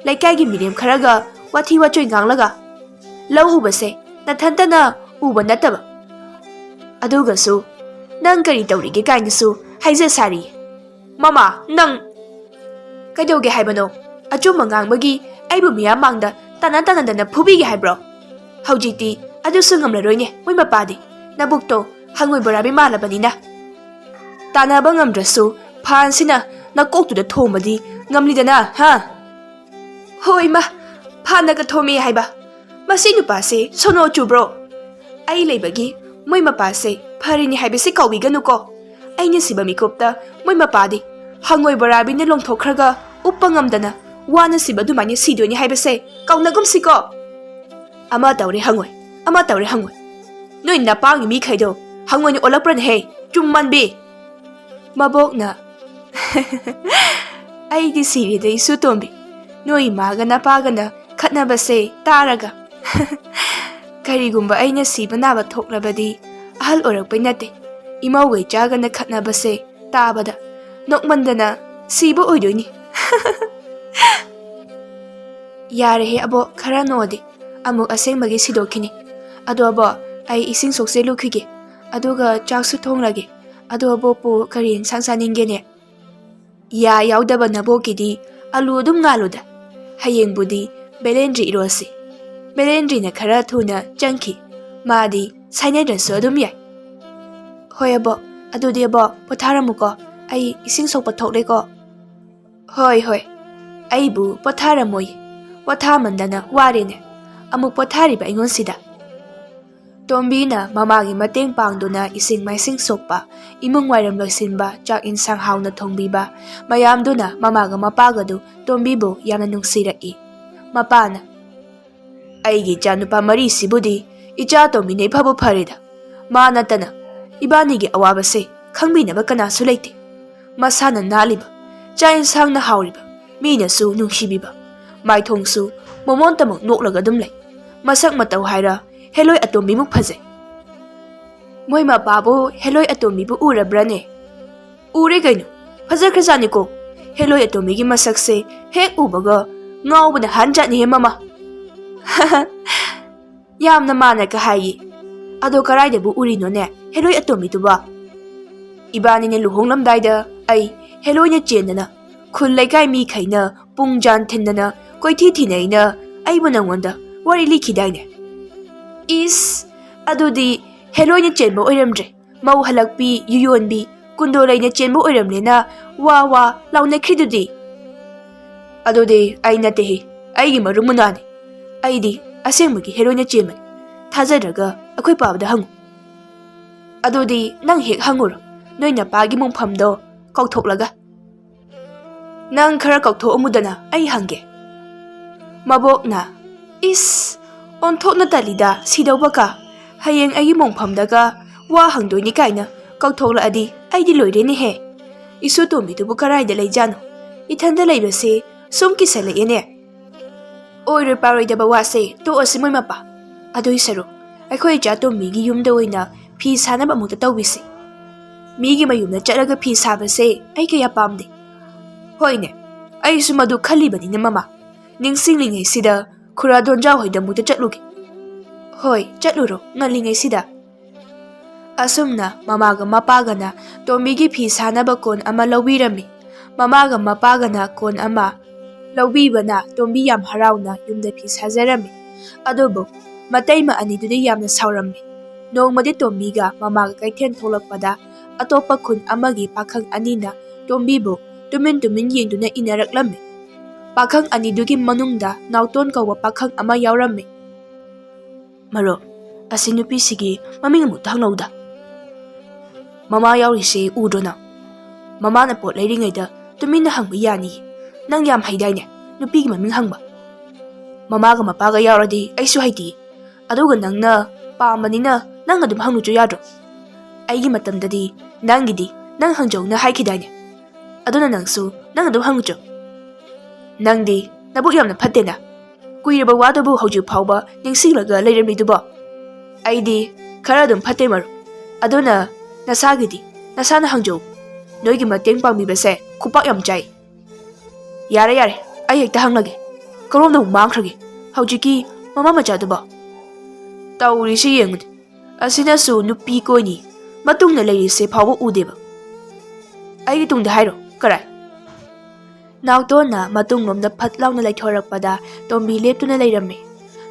ꯂꯩꯀꯥꯏꯒꯤ ꯃꯤꯔꯦꯝ ꯈꯔꯒ ꯋꯥꯊꯤ ꯋꯥꯆꯣꯏ ꯉꯥꯡꯂꯒ ꯂꯧ ꯎꯕꯁꯦ ꯅꯊꯟꯇꯅ ꯎꯕ ꯅꯠꯇꯕ꯫ ꯑꯗꯨꯒꯁꯨ ꯅꯪ ꯀꯔꯤ ꯇꯧꯔꯤꯒꯦ ꯀꯥꯏꯅꯁꯨ ꯍꯥꯏꯖ ꯁꯥꯔꯤ꯫ ꯃꯃꯥ, ꯅꯪ ꯀꯩꯗꯧꯒꯦ ꯍꯥꯏꯕꯅꯣ? ꯑꯆꯨꯝꯕ ꯉꯥꯡꯕꯒꯤ ꯑꯩꯕꯨ ꯃꯤꯌꯥꯝ ꯃꯥꯡꯗ ꯇꯥꯟꯅ ꯇꯥꯟꯅꯗꯅ ꯐꯨꯕꯤꯒꯦ ꯍꯥꯏꯕ꯭ꯔꯣ? ꯍꯧꯖꯤꯛꯇꯤ ꯑꯗꯨꯁꯨ ꯉꯝꯂꯔꯣꯏꯅꯦ, ꯃꯣꯏ ꯃꯄꯥꯗꯤ꯫ ꯅꯕꯨꯛꯇꯣ ꯍꯪꯉꯣꯏ ꯕꯣꯔꯥꯕꯤ ꯃꯥꯜꯂꯕꯅꯤꯅ꯫ ꯇꯥꯟꯅꯕ ꯉꯝꯗ꯭ꯔꯁꯨ ꯐꯥꯟꯁꯤꯅ ꯅꯀꯣꯛꯇꯨꯗ ꯊꯣꯝꯕꯗꯤ ꯉꯝꯂꯤꯗꯅ, ꯍꯥ? ꯍꯣꯏ ꯃꯥ, ꯐꯥꯟꯅꯒ ꯊꯣꯝꯃꯦ ꯍꯥꯏꯕ꯫ ꯃꯁꯤ ꯅꯨꯄꯥꯁꯦ ꯁꯣꯅꯣ ꯆꯨꯕ꯭ꯔꯣ? ꯑꯩ ꯂꯩꯕꯒꯤ ꯃꯣꯏ ꯃꯄꯥꯁꯦ ꯐꯔꯤꯅꯤ ꯍꯥꯏꯕꯁꯤ ꯀꯥꯎꯕꯤꯒꯅꯨꯀꯣ꯫ ꯑꯩꯅ ꯁꯤꯕ ꯃꯤꯀꯨꯞꯇ ꯃꯣꯏ ꯃꯄꯥꯗꯤ ꯍꯪꯉꯣꯏ ꯕꯣꯔꯥꯕꯤꯅ ꯂꯣꯡꯊꯣꯛꯈ꯭ꯔꯒ ꯎꯞꯄ ꯉꯝꯗꯅ ꯋꯥꯅ ꯁꯤꯕ ꯑꯗꯨꯃꯥꯏꯅ ꯁꯤꯗꯣꯏꯅꯤ ꯍꯥꯏꯕꯁꯦ ꯀꯥꯎꯅꯒꯨꯝꯁꯤꯀꯣ꯫ ꯑꯃ ꯇꯧꯔꯦ ꯍꯪꯉꯣꯏ, ꯑꯃ ꯇꯧꯔꯦ ꯍꯪꯉꯣꯏ꯫ ꯅꯣꯏ ꯅꯄꯥꯒꯤ ꯃꯤꯈꯩꯗꯣ ꯍꯪꯉꯣꯏꯅ ꯑꯣꯜꯂꯛꯄ꯭ꯔꯅꯦꯍꯦ, ꯆꯨꯝ ꯃꯥꯟꯕꯤ?" ꯃꯕꯣꯛꯅ, "ꯑꯩꯗꯤ ꯁꯤꯔꯦꯗ ꯏꯁꯨ ꯇꯣꯝꯕꯤ, ꯅꯣꯏ ꯏꯃꯥꯒ ꯅꯄꯥꯒꯅ ꯈꯠꯅꯕꯁꯦ ꯇꯥꯔꯒ꯫ ꯀꯔꯤꯒꯨꯝꯕ ꯑꯩꯅ ꯁꯤꯕ ꯅꯥꯕ ꯊꯣꯛꯂꯕꯗꯤ ꯑꯍꯜ ꯑꯣꯏꯔꯛꯄꯩ ꯅꯠꯇꯦ, ꯏꯃꯧꯒ ꯏꯆꯥꯒꯅ ꯈꯠꯅꯕꯁꯦ ꯇꯥꯕꯗ ꯅꯣꯛꯃꯟꯗꯅ ꯁꯤꯕ ꯑꯣꯏꯗꯣꯏꯅꯤ꯫" "ꯌꯥꯔꯦꯍꯦ ꯑꯕꯣꯛ, ꯈꯔ ꯅꯣꯛꯑꯗꯤ ꯑꯃꯨꯛ ꯑꯁꯦꯡꯕꯒꯤ ꯁꯤꯗꯣꯛꯈꯤꯅꯤ꯫ ꯑꯗꯣ ꯑꯕꯣꯛ, ꯑꯩ ꯏꯁꯤꯡ ꯁꯣꯛꯆ ꯂꯨꯈꯤꯒꯦ, ꯑꯗꯨꯒ ꯆꯥꯛꯁꯨ ꯊꯣꯡꯂꯒꯦ꯫ ꯑꯗꯣ ꯑꯕꯣꯛꯄꯨ ꯀꯔꯤ ꯏꯟꯁꯥꯡ ꯆꯥꯅꯤꯡꯒꯦꯅꯦ?" "ꯌꯥ ꯌꯥꯎꯗꯕ ꯅꯕꯣꯛꯀꯤꯗꯤ ꯑꯂꯨ ꯑꯗꯨꯝ ꯉꯥꯜꯂꯨꯗ꯫ ꯍꯌꯦꯡꯕꯨꯗꯤ ꯕꯦꯂꯦꯟꯗ꯭ꯔꯤ ꯏꯔꯣꯜꯁꯤ꯫ ꯕꯦꯂꯦꯟꯗ꯭ꯔꯤꯅ ꯈꯔ ꯊꯨꯅ ꯆꯪꯈꯤ꯫ ꯃꯥꯗꯤ ꯁꯥꯏꯅꯗ꯭ꯔꯁꯨ ꯑꯗꯨꯝ ꯌꯥꯏ꯫" "ꯍꯣꯏ ꯑꯕꯣꯛ, ꯑꯗꯨꯗꯤ ꯑꯕꯣꯛ ꯄꯣꯊꯥꯔꯝꯃꯨꯀꯣ, ꯑꯩ ꯏꯁꯤꯡ ꯁꯣꯛꯄ ꯊꯣꯛꯂꯦꯀꯣ꯫" "ꯍꯣꯏ, ꯍꯣꯏ, ꯑꯩꯕꯨ ꯄꯣꯊꯥꯔꯝꯃꯣꯏ, ꯄꯣꯊꯥꯃꯟꯗꯅ ꯋꯥꯔꯦꯅꯦ, ꯑꯃꯨꯛ ꯄꯣꯊꯥꯔꯤꯕ ꯑꯩꯉꯣꯟꯁꯤꯗ꯫" ꯇꯣꯝꯕꯤꯅ ꯃꯃꯥꯒꯤ ꯃꯇꯦꯡ ꯄꯥꯡꯗꯨꯅ ꯏꯁꯤꯡ ꯃꯥꯏꯁꯤꯡ ꯁꯣꯛꯄ, ꯏꯃꯨꯡ ꯋꯥꯏꯔꯝ ꯂꯣꯏꯁꯤꯟꯕ, ꯆꯥꯛ ꯏꯟꯁꯥꯡ ꯍꯥꯎꯅ ꯊꯣꯡꯕꯤꯕ, ꯃꯌꯥꯝꯗꯨꯅ ꯃꯃꯥꯒ ꯃꯄꯥꯒꯗꯨ ꯇꯣꯝꯕꯤꯕꯨ ꯌꯥꯝꯅ ꯅꯨꯡꯁꯤꯔꯛꯏ꯫ ꯃꯄꯥꯅ, "ꯑꯩꯒꯤ ꯏꯆꯥꯅꯨꯄꯥ ꯃꯔꯤꯁꯤꯕꯨꯗꯤ ꯏꯆꯥ ꯇꯣꯝꯕꯤꯅ ꯏꯐꯕꯨ ꯐꯔꯦꯗ꯫ ꯃꯥ ꯅꯠꯇꯅ ꯏꯕꯥꯅꯤꯒꯤ ꯑꯋꯥꯕꯁꯦ ꯈꯪꯕꯤꯅꯕ ꯀꯅꯥꯁꯨ ꯂꯩꯇꯦ꯫ ꯃꯁꯥꯅ ꯅꯥꯜꯂꯤꯕ, ꯆꯥꯛ ꯏꯟꯁꯥꯡꯅ ꯍꯥꯎꯔꯤꯕ, ꯃꯤꯅꯁꯨ ꯅꯨꯡꯁꯤꯕꯤꯕ, ꯃꯥꯏꯊꯣꯡꯁꯨ ꯃꯃꯣꯟꯇꯃꯛ ꯅꯣꯛꯂꯒ ꯑꯗꯨꯝ ꯂꯩ꯫ ꯃꯁꯛ ꯃꯇꯧ ꯍꯥꯏꯔ ꯍꯦꯂꯣꯏ ꯑꯇꯣꯝꯕꯤꯃꯨꯛ ꯐꯖꯩ꯫" "ꯃꯣꯏ ꯃꯄꯥꯕꯨ ꯍꯦꯂꯣꯏ ꯑꯇꯣꯝꯕꯤꯕꯨ ꯎꯔꯕ꯭ꯔꯅꯦ?" "ꯎꯔꯦ ꯀꯩꯅꯣ, ꯐꯖꯈ꯭ꯔꯖꯥꯠꯅꯤꯀꯣ꯫ ꯍꯦꯂꯣꯏ ꯑꯇꯣꯝꯕꯤꯒꯤ ꯃꯁꯛꯁꯦ ꯍꯦꯛ ꯎꯕꯒ ꯉꯥꯎꯕꯅ ꯍꯥꯟꯖꯥꯠꯅꯤꯍꯦ ꯃꯃꯥ꯫" "ꯌꯥꯝꯅ ꯃꯥꯟꯅꯒ ꯍꯥꯏꯌꯦ꯫ ꯑꯗꯣ ꯀꯔꯥꯏꯗꯕꯨ ꯎꯔꯤꯅꯣꯅꯦ ꯍꯦꯂꯣꯏ ꯑꯇꯣꯝꯕꯤꯗꯨꯕꯣ?" "ꯏꯕꯥꯅꯤꯅ ꯂꯨꯍꯣꯡꯂꯝꯗꯥꯏꯗ ꯑꯩ ꯍꯦꯂꯣꯏꯅ ꯆꯦꯟꯗꯅ ꯈꯨꯜ ꯂꯩꯀꯥꯏ ꯃꯤꯈꯩꯅ ꯄꯨꯡ ꯖꯥꯟ ꯊꯤꯟꯗꯅ ꯀꯣꯏꯊꯤ ꯊꯤꯅꯩꯅ ꯑꯩꯕꯨ ꯅꯪꯉꯣꯟꯗ ꯋꯥꯔꯤ ꯂꯤꯈꯤꯗꯥꯏꯅꯦ?" "ꯏꯁ, ꯑꯗꯨꯗꯤ ꯍꯦꯂꯣꯏꯅ ꯆꯦꯟꯕ ꯑꯣꯏꯔꯝꯗ꯭ꯔꯦ꯫ ꯃꯧ ꯍꯜꯂꯛꯄꯤ, ꯌꯨꯌꯣꯟꯕꯤ, ꯀꯨꯟꯗꯣ ꯂꯩꯅ ꯆꯦꯟꯕ ꯑꯣꯏꯔꯝꯂꯦꯅ ꯋꯥ ꯋꯥ ꯂꯥꯎꯅꯈ꯭ꯔꯤꯗꯨꯗꯤ?" "ꯑꯗꯨꯗꯤ ꯑꯩ ꯅꯠꯇꯦꯍꯦ, ꯑꯩꯒꯤ ꯃꯔꯨꯞ ꯃꯨꯅꯥꯅꯤ꯫ ꯑꯩꯗꯤ ꯑꯁꯦꯡꯕꯒꯤ ꯍꯦꯔꯣꯏꯟꯅ ꯆꯦꯟꯕꯅꯤ꯫ ꯊꯥꯖꯗ꯭ꯔꯒ ꯑꯩꯈꯣꯏ ꯄꯥꯕꯗ ꯍꯪꯉꯨ꯫" "ꯑꯗꯨꯗꯤ ꯅꯪ ꯍꯦꯛ ꯍꯪꯉꯨꯔꯣ, ꯅꯣꯏ ꯅꯄꯥꯒꯤ ꯃꯣꯡꯐꯝꯗꯣ ꯀꯧꯊꯣꯛꯂꯒ꯫" "ꯅꯪ ꯈꯔ ꯀꯧꯊꯣꯛꯑꯝꯃꯨꯗꯅ, ꯑꯩ ꯍꯪꯒꯦ꯫" ꯃꯕꯣꯛꯅ, "ꯏꯁ, ꯑꯣꯟꯊꯣꯛꯅ ꯇꯜꯂꯤꯗ, ꯁꯤꯗꯧꯕꯀ꯫ ꯍꯌꯦꯡ ꯑꯩꯒꯤ ꯃꯣꯡꯐꯝꯗꯒ ꯋꯥ ꯍꯪꯗꯣꯏꯅꯤ ꯀꯥꯏꯅ ꯀꯧꯊꯣꯛꯂꯛꯑꯗꯤ ꯑꯩꯗꯤ ꯂꯣꯏꯔꯦꯅꯦꯍꯦ꯫ ꯏꯁꯨ ꯇꯣꯝꯕꯤꯗꯨꯕꯨ ꯀꯔꯥꯏꯗ ꯂꯩꯖꯥꯠꯅꯣ? ꯏꯊꯟꯗ ꯂꯩꯕꯁꯦ ꯁꯨꯝ ꯀꯤꯁꯜꯂꯛꯑꯦꯅꯦ꯫ ꯑꯣꯏꯔꯣꯏ ꯄꯥꯔꯣꯏꯗꯕ ꯋꯥꯁꯦ ꯇꯣꯛꯑꯁꯤ ꯃꯣꯏ ꯃꯄꯥ꯫ ꯑꯗꯨꯏ ꯁꯔꯨꯛ ꯑꯩꯈꯣꯏ ꯏꯆꯥ ꯇꯣꯝꯕꯤꯒꯤ ꯌꯨꯝꯗ ꯑꯣꯏꯅ ꯐꯤ ꯁꯥꯅꯕ ꯑꯃꯨꯛꯇ ꯇꯧꯕꯤꯁꯤ꯫ ꯃꯤꯒꯤ ꯃꯌꯨꯝꯗ ꯆꯠꯂꯒ ꯐꯤ ꯁꯥꯕꯁꯦ ꯑꯩ ꯀꯌꯥ ꯄꯥꯝꯗꯦ꯫ ꯍꯣꯏꯅꯦ, ꯑꯩꯁꯨ ꯃꯗꯨ ꯈꯜꯂꯤꯕꯅꯤꯅꯦ ꯃꯃꯥ꯫ ꯅꯤꯡꯁꯤꯡꯂꯤꯉꯩꯁꯤꯗ ꯈꯨꯔꯥ ꯗꯣꯟꯖꯥ ꯍꯣꯏꯗ ꯑꯃꯨꯛꯇ ꯆꯠꯂꯨꯒꯦ꯫ ꯍꯣꯏ, ꯆꯠꯂꯨꯔꯣ ꯉꯜꯂꯤꯉꯩꯁꯤꯗ꯫ ꯑꯁꯨꯝꯅ ꯃꯃꯥꯒ ꯃꯄꯥꯒꯅ ꯇꯣꯝꯕꯤꯒꯤ ꯐꯤ ꯁꯥꯅꯕ ꯀꯣꯟ ꯑꯃ ꯂꯧꯕꯤꯔꯝꯃꯤ꯫ ꯃꯃꯥꯒ ꯃꯄꯥꯒꯅ ꯀꯣꯟ ꯑꯃ ꯂꯧꯕꯤꯕꯅ ꯇꯣꯝꯕꯤ ꯌꯥꯝ ꯍꯔꯥꯎꯅ ꯌꯨꯝꯗ ꯐꯤ ꯁꯥꯖꯔꯝꯃꯤ꯫ ꯑꯗꯨꯕꯨ ꯃꯇꯩꯃ ꯑꯅꯤꯗꯨꯗꯤ ꯌꯥꯝꯅ ꯁꯥꯎꯔꯝꯃꯤ꯫ ꯅꯣꯡꯃꯗꯤ ꯇꯣꯝꯕꯤꯒ ꯃꯃꯥꯒ ꯀꯩꯊꯦꯜ ꯊꯣꯛꯂꯛꯄꯗ ꯑꯇꯣꯞꯄ ꯈꯨꯟ ꯑꯃꯒꯤ ꯄꯥꯈꯪ ꯑꯅꯤꯅ ꯇꯣꯝꯕꯤꯕꯨ ꯇꯨꯃꯤꯟ ꯇꯨꯃꯤꯟ ꯌꯦꯡꯗꯨꯅ ꯏꯟꯅꯔꯛꯂꯝꯃꯤ꯫ ꯄꯥꯈꯪ ꯑꯅꯤꯗꯨꯒꯤ ꯃꯅꯨꯡꯗ ꯅꯥꯎꯇꯣꯟ ꯀꯧꯕ ꯄꯥꯈꯪ ꯑꯃ ꯌꯥꯎꯔꯝꯃꯤ꯫ "ꯃꯔꯨꯞ, ꯑꯁꯤ ꯅꯨꯄꯤꯁꯤꯒꯤ ꯃꯃꯤꯡ ꯑꯃꯨꯛꯇ ꯍꯪꯂꯧꯗ꯫ ꯃꯃꯥ ꯌꯥꯎꯔꯤꯁꯦ ꯎꯗ꯭ꯔꯣ ꯅꯪ? ꯃꯃꯥꯅ ꯄꯣꯠ ꯂꯩꯔꯤꯉꯩꯗ ꯇꯨꯃꯤꯟꯅ ꯍꯪꯕ ꯌꯥꯅꯤ꯫ ꯅꯪ ꯌꯥꯝ ꯍꯩꯗꯥꯏꯅꯦ ꯅꯨꯄꯤꯒꯤ ꯃꯃꯤꯡ ꯍꯪꯕ?" "ꯃꯃꯥꯒ ꯃꯄꯥꯒ ꯌꯥꯎꯔꯗꯤ ꯑꯩꯁꯨ ꯍꯩꯇꯦ꯫ ꯑꯗꯨꯒ ꯅꯪꯅ ꯄꯥꯝꯕꯅꯤꯅ ꯅꯪ ꯑꯗꯨꯝ ꯍꯪꯂꯨꯆꯣ ꯌꯥꯗ꯭ꯔꯣ? ꯑꯩꯒꯤ ꯃꯇꯝꯗꯗꯤ ꯅꯪꯒꯤꯗꯤ ꯅꯪ ꯍꯪꯖꯧꯅ ꯍꯥꯏꯈꯤꯗꯥꯏꯅꯦ? ꯑꯗꯨꯅ ꯅꯪꯁꯨ ꯅꯪ ꯑꯗꯨꯝ ꯍꯪꯂꯨꯆꯣ꯫ ꯅꯪꯗꯤ ꯅꯕꯨꯛ ꯌꯥꯝꯅ ꯐꯠꯇꯦꯅ꯫ ꯀꯨꯏꯔꯕ ꯋꯥꯗꯨꯕꯨ ꯍꯧꯖꯤꯛ ꯐꯥꯎꯕ ꯅꯤꯡꯁꯤꯡꯂꯒ ꯂꯩꯔꯝꯃꯤꯗꯨꯕꯣ? ꯑꯩꯗꯤ ꯈꯔ ꯑꯗꯨꯝ ꯐꯠꯇꯦ ꯃꯔꯨꯞ꯫ ꯑꯗꯨꯅ ꯅꯁꯥꯒꯤꯗꯤ ꯅꯁꯥꯅ ꯍꯪꯖꯧ꯫ ꯅꯣꯏꯒꯤ ꯃꯇꯦꯡ ꯄꯥꯡꯕꯤꯕꯁꯦ ꯈꯨꯄꯥꯛ ꯌꯥꯝ ꯆꯥꯏ꯫ ꯌꯥꯔꯦ ꯌꯥꯔꯦ, ꯑꯩ ꯍꯦꯛꯇ ꯍꯪꯂꯒꯦ꯫ ꯀꯔꯣꯝꯗ ꯑꯃꯨꯛ ꯃꯥꯡꯈ꯭ꯔꯒꯦ ꯍꯧꯖꯤꯛꯀꯤ ꯃꯃꯥ ꯃꯆꯥꯗꯨꯕꯣ? ꯇꯧꯔꯤꯁꯤ ꯌꯦꯡꯉꯨꯅꯦ, ꯑꯁꯤꯅꯁꯨ ꯅꯨꯄꯤ ꯀꯣꯏꯅꯤ, ꯃꯇꯨꯡꯗ ꯂꯩꯔꯤꯁꯦ ꯐꯥꯎꯕ ꯎꯗꯦꯕ꯫ ꯑꯩꯒꯤ ꯇꯨꯡꯗ ꯍꯥꯏꯔꯣ, ꯀꯔꯥꯏ?" ꯅꯥꯎꯇꯣꯟꯅ ꯃꯇꯨꯡꯂꯣꯝꯗ ꯐꯠ ꯂꯥꯎꯅ ꯂꯩꯊꯣꯔꯛꯄꯗ ꯇꯣꯝꯕꯤ ꯂꯦꯞꯇꯨꯅ ꯂꯩꯔꯝꯃꯤ꯫